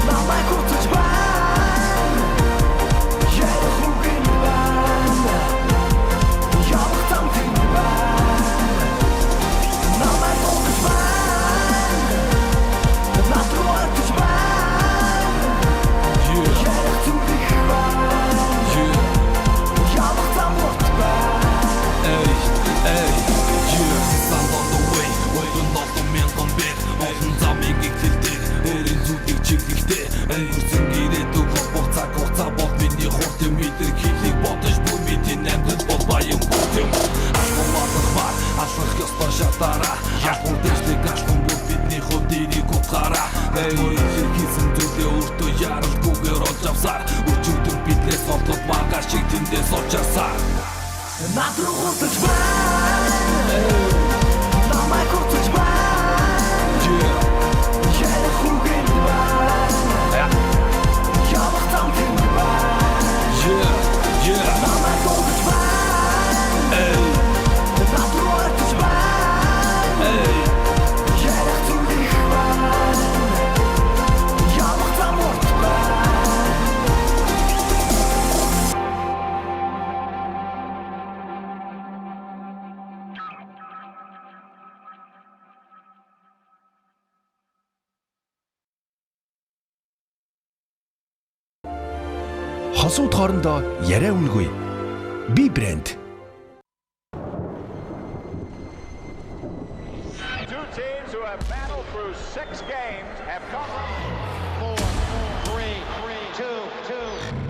B: Намайг хурдаж байна. Ярих үг нь байна. Явах зам тэнд байна. Намайг дуудаж байна. Над руу артаж байна. Ярих зүйл их байна. Явах зам урт байна.
A: Ey, ey, yeah. Sound on the way. Өдөр нь олон мянган бэр. Олон замыг эхлэлдэг. Өөрийн зүйлийг чиглэхдээ. Өнгөрсөн ирээдүйг холбох цаг хугацаа бол миний хурд юм. Мэдрэг хэлийг бодож бүр мэдэн амьдрал бол баян бүх юм. Алхам алхмаар алхах ёстой шатаараа. Алхам дэвшлэг алхам бүр бидний хувьд эрийг утгаараа. Эй, хийсэн зүйлээ өөртөө яралгүйгээр олж авсаар. Өчигдөр биднээс олдод маргааш шиг тэндээс олж авсаар.
B: Над руу хурдаж байна. Намайг хурдаж байна. Ярих үг нь байна. Явах зам тэнд байна. Намайг дуудаж байна. Над руу артаж байна. Ярих зүйл их байна. Явах зам урт байна.
C: Хосууд хоорондоо яриа үнгүй. Би брэнд.
D: Two teams who have battled through six games have come.
E: 4, 3, 2, 2.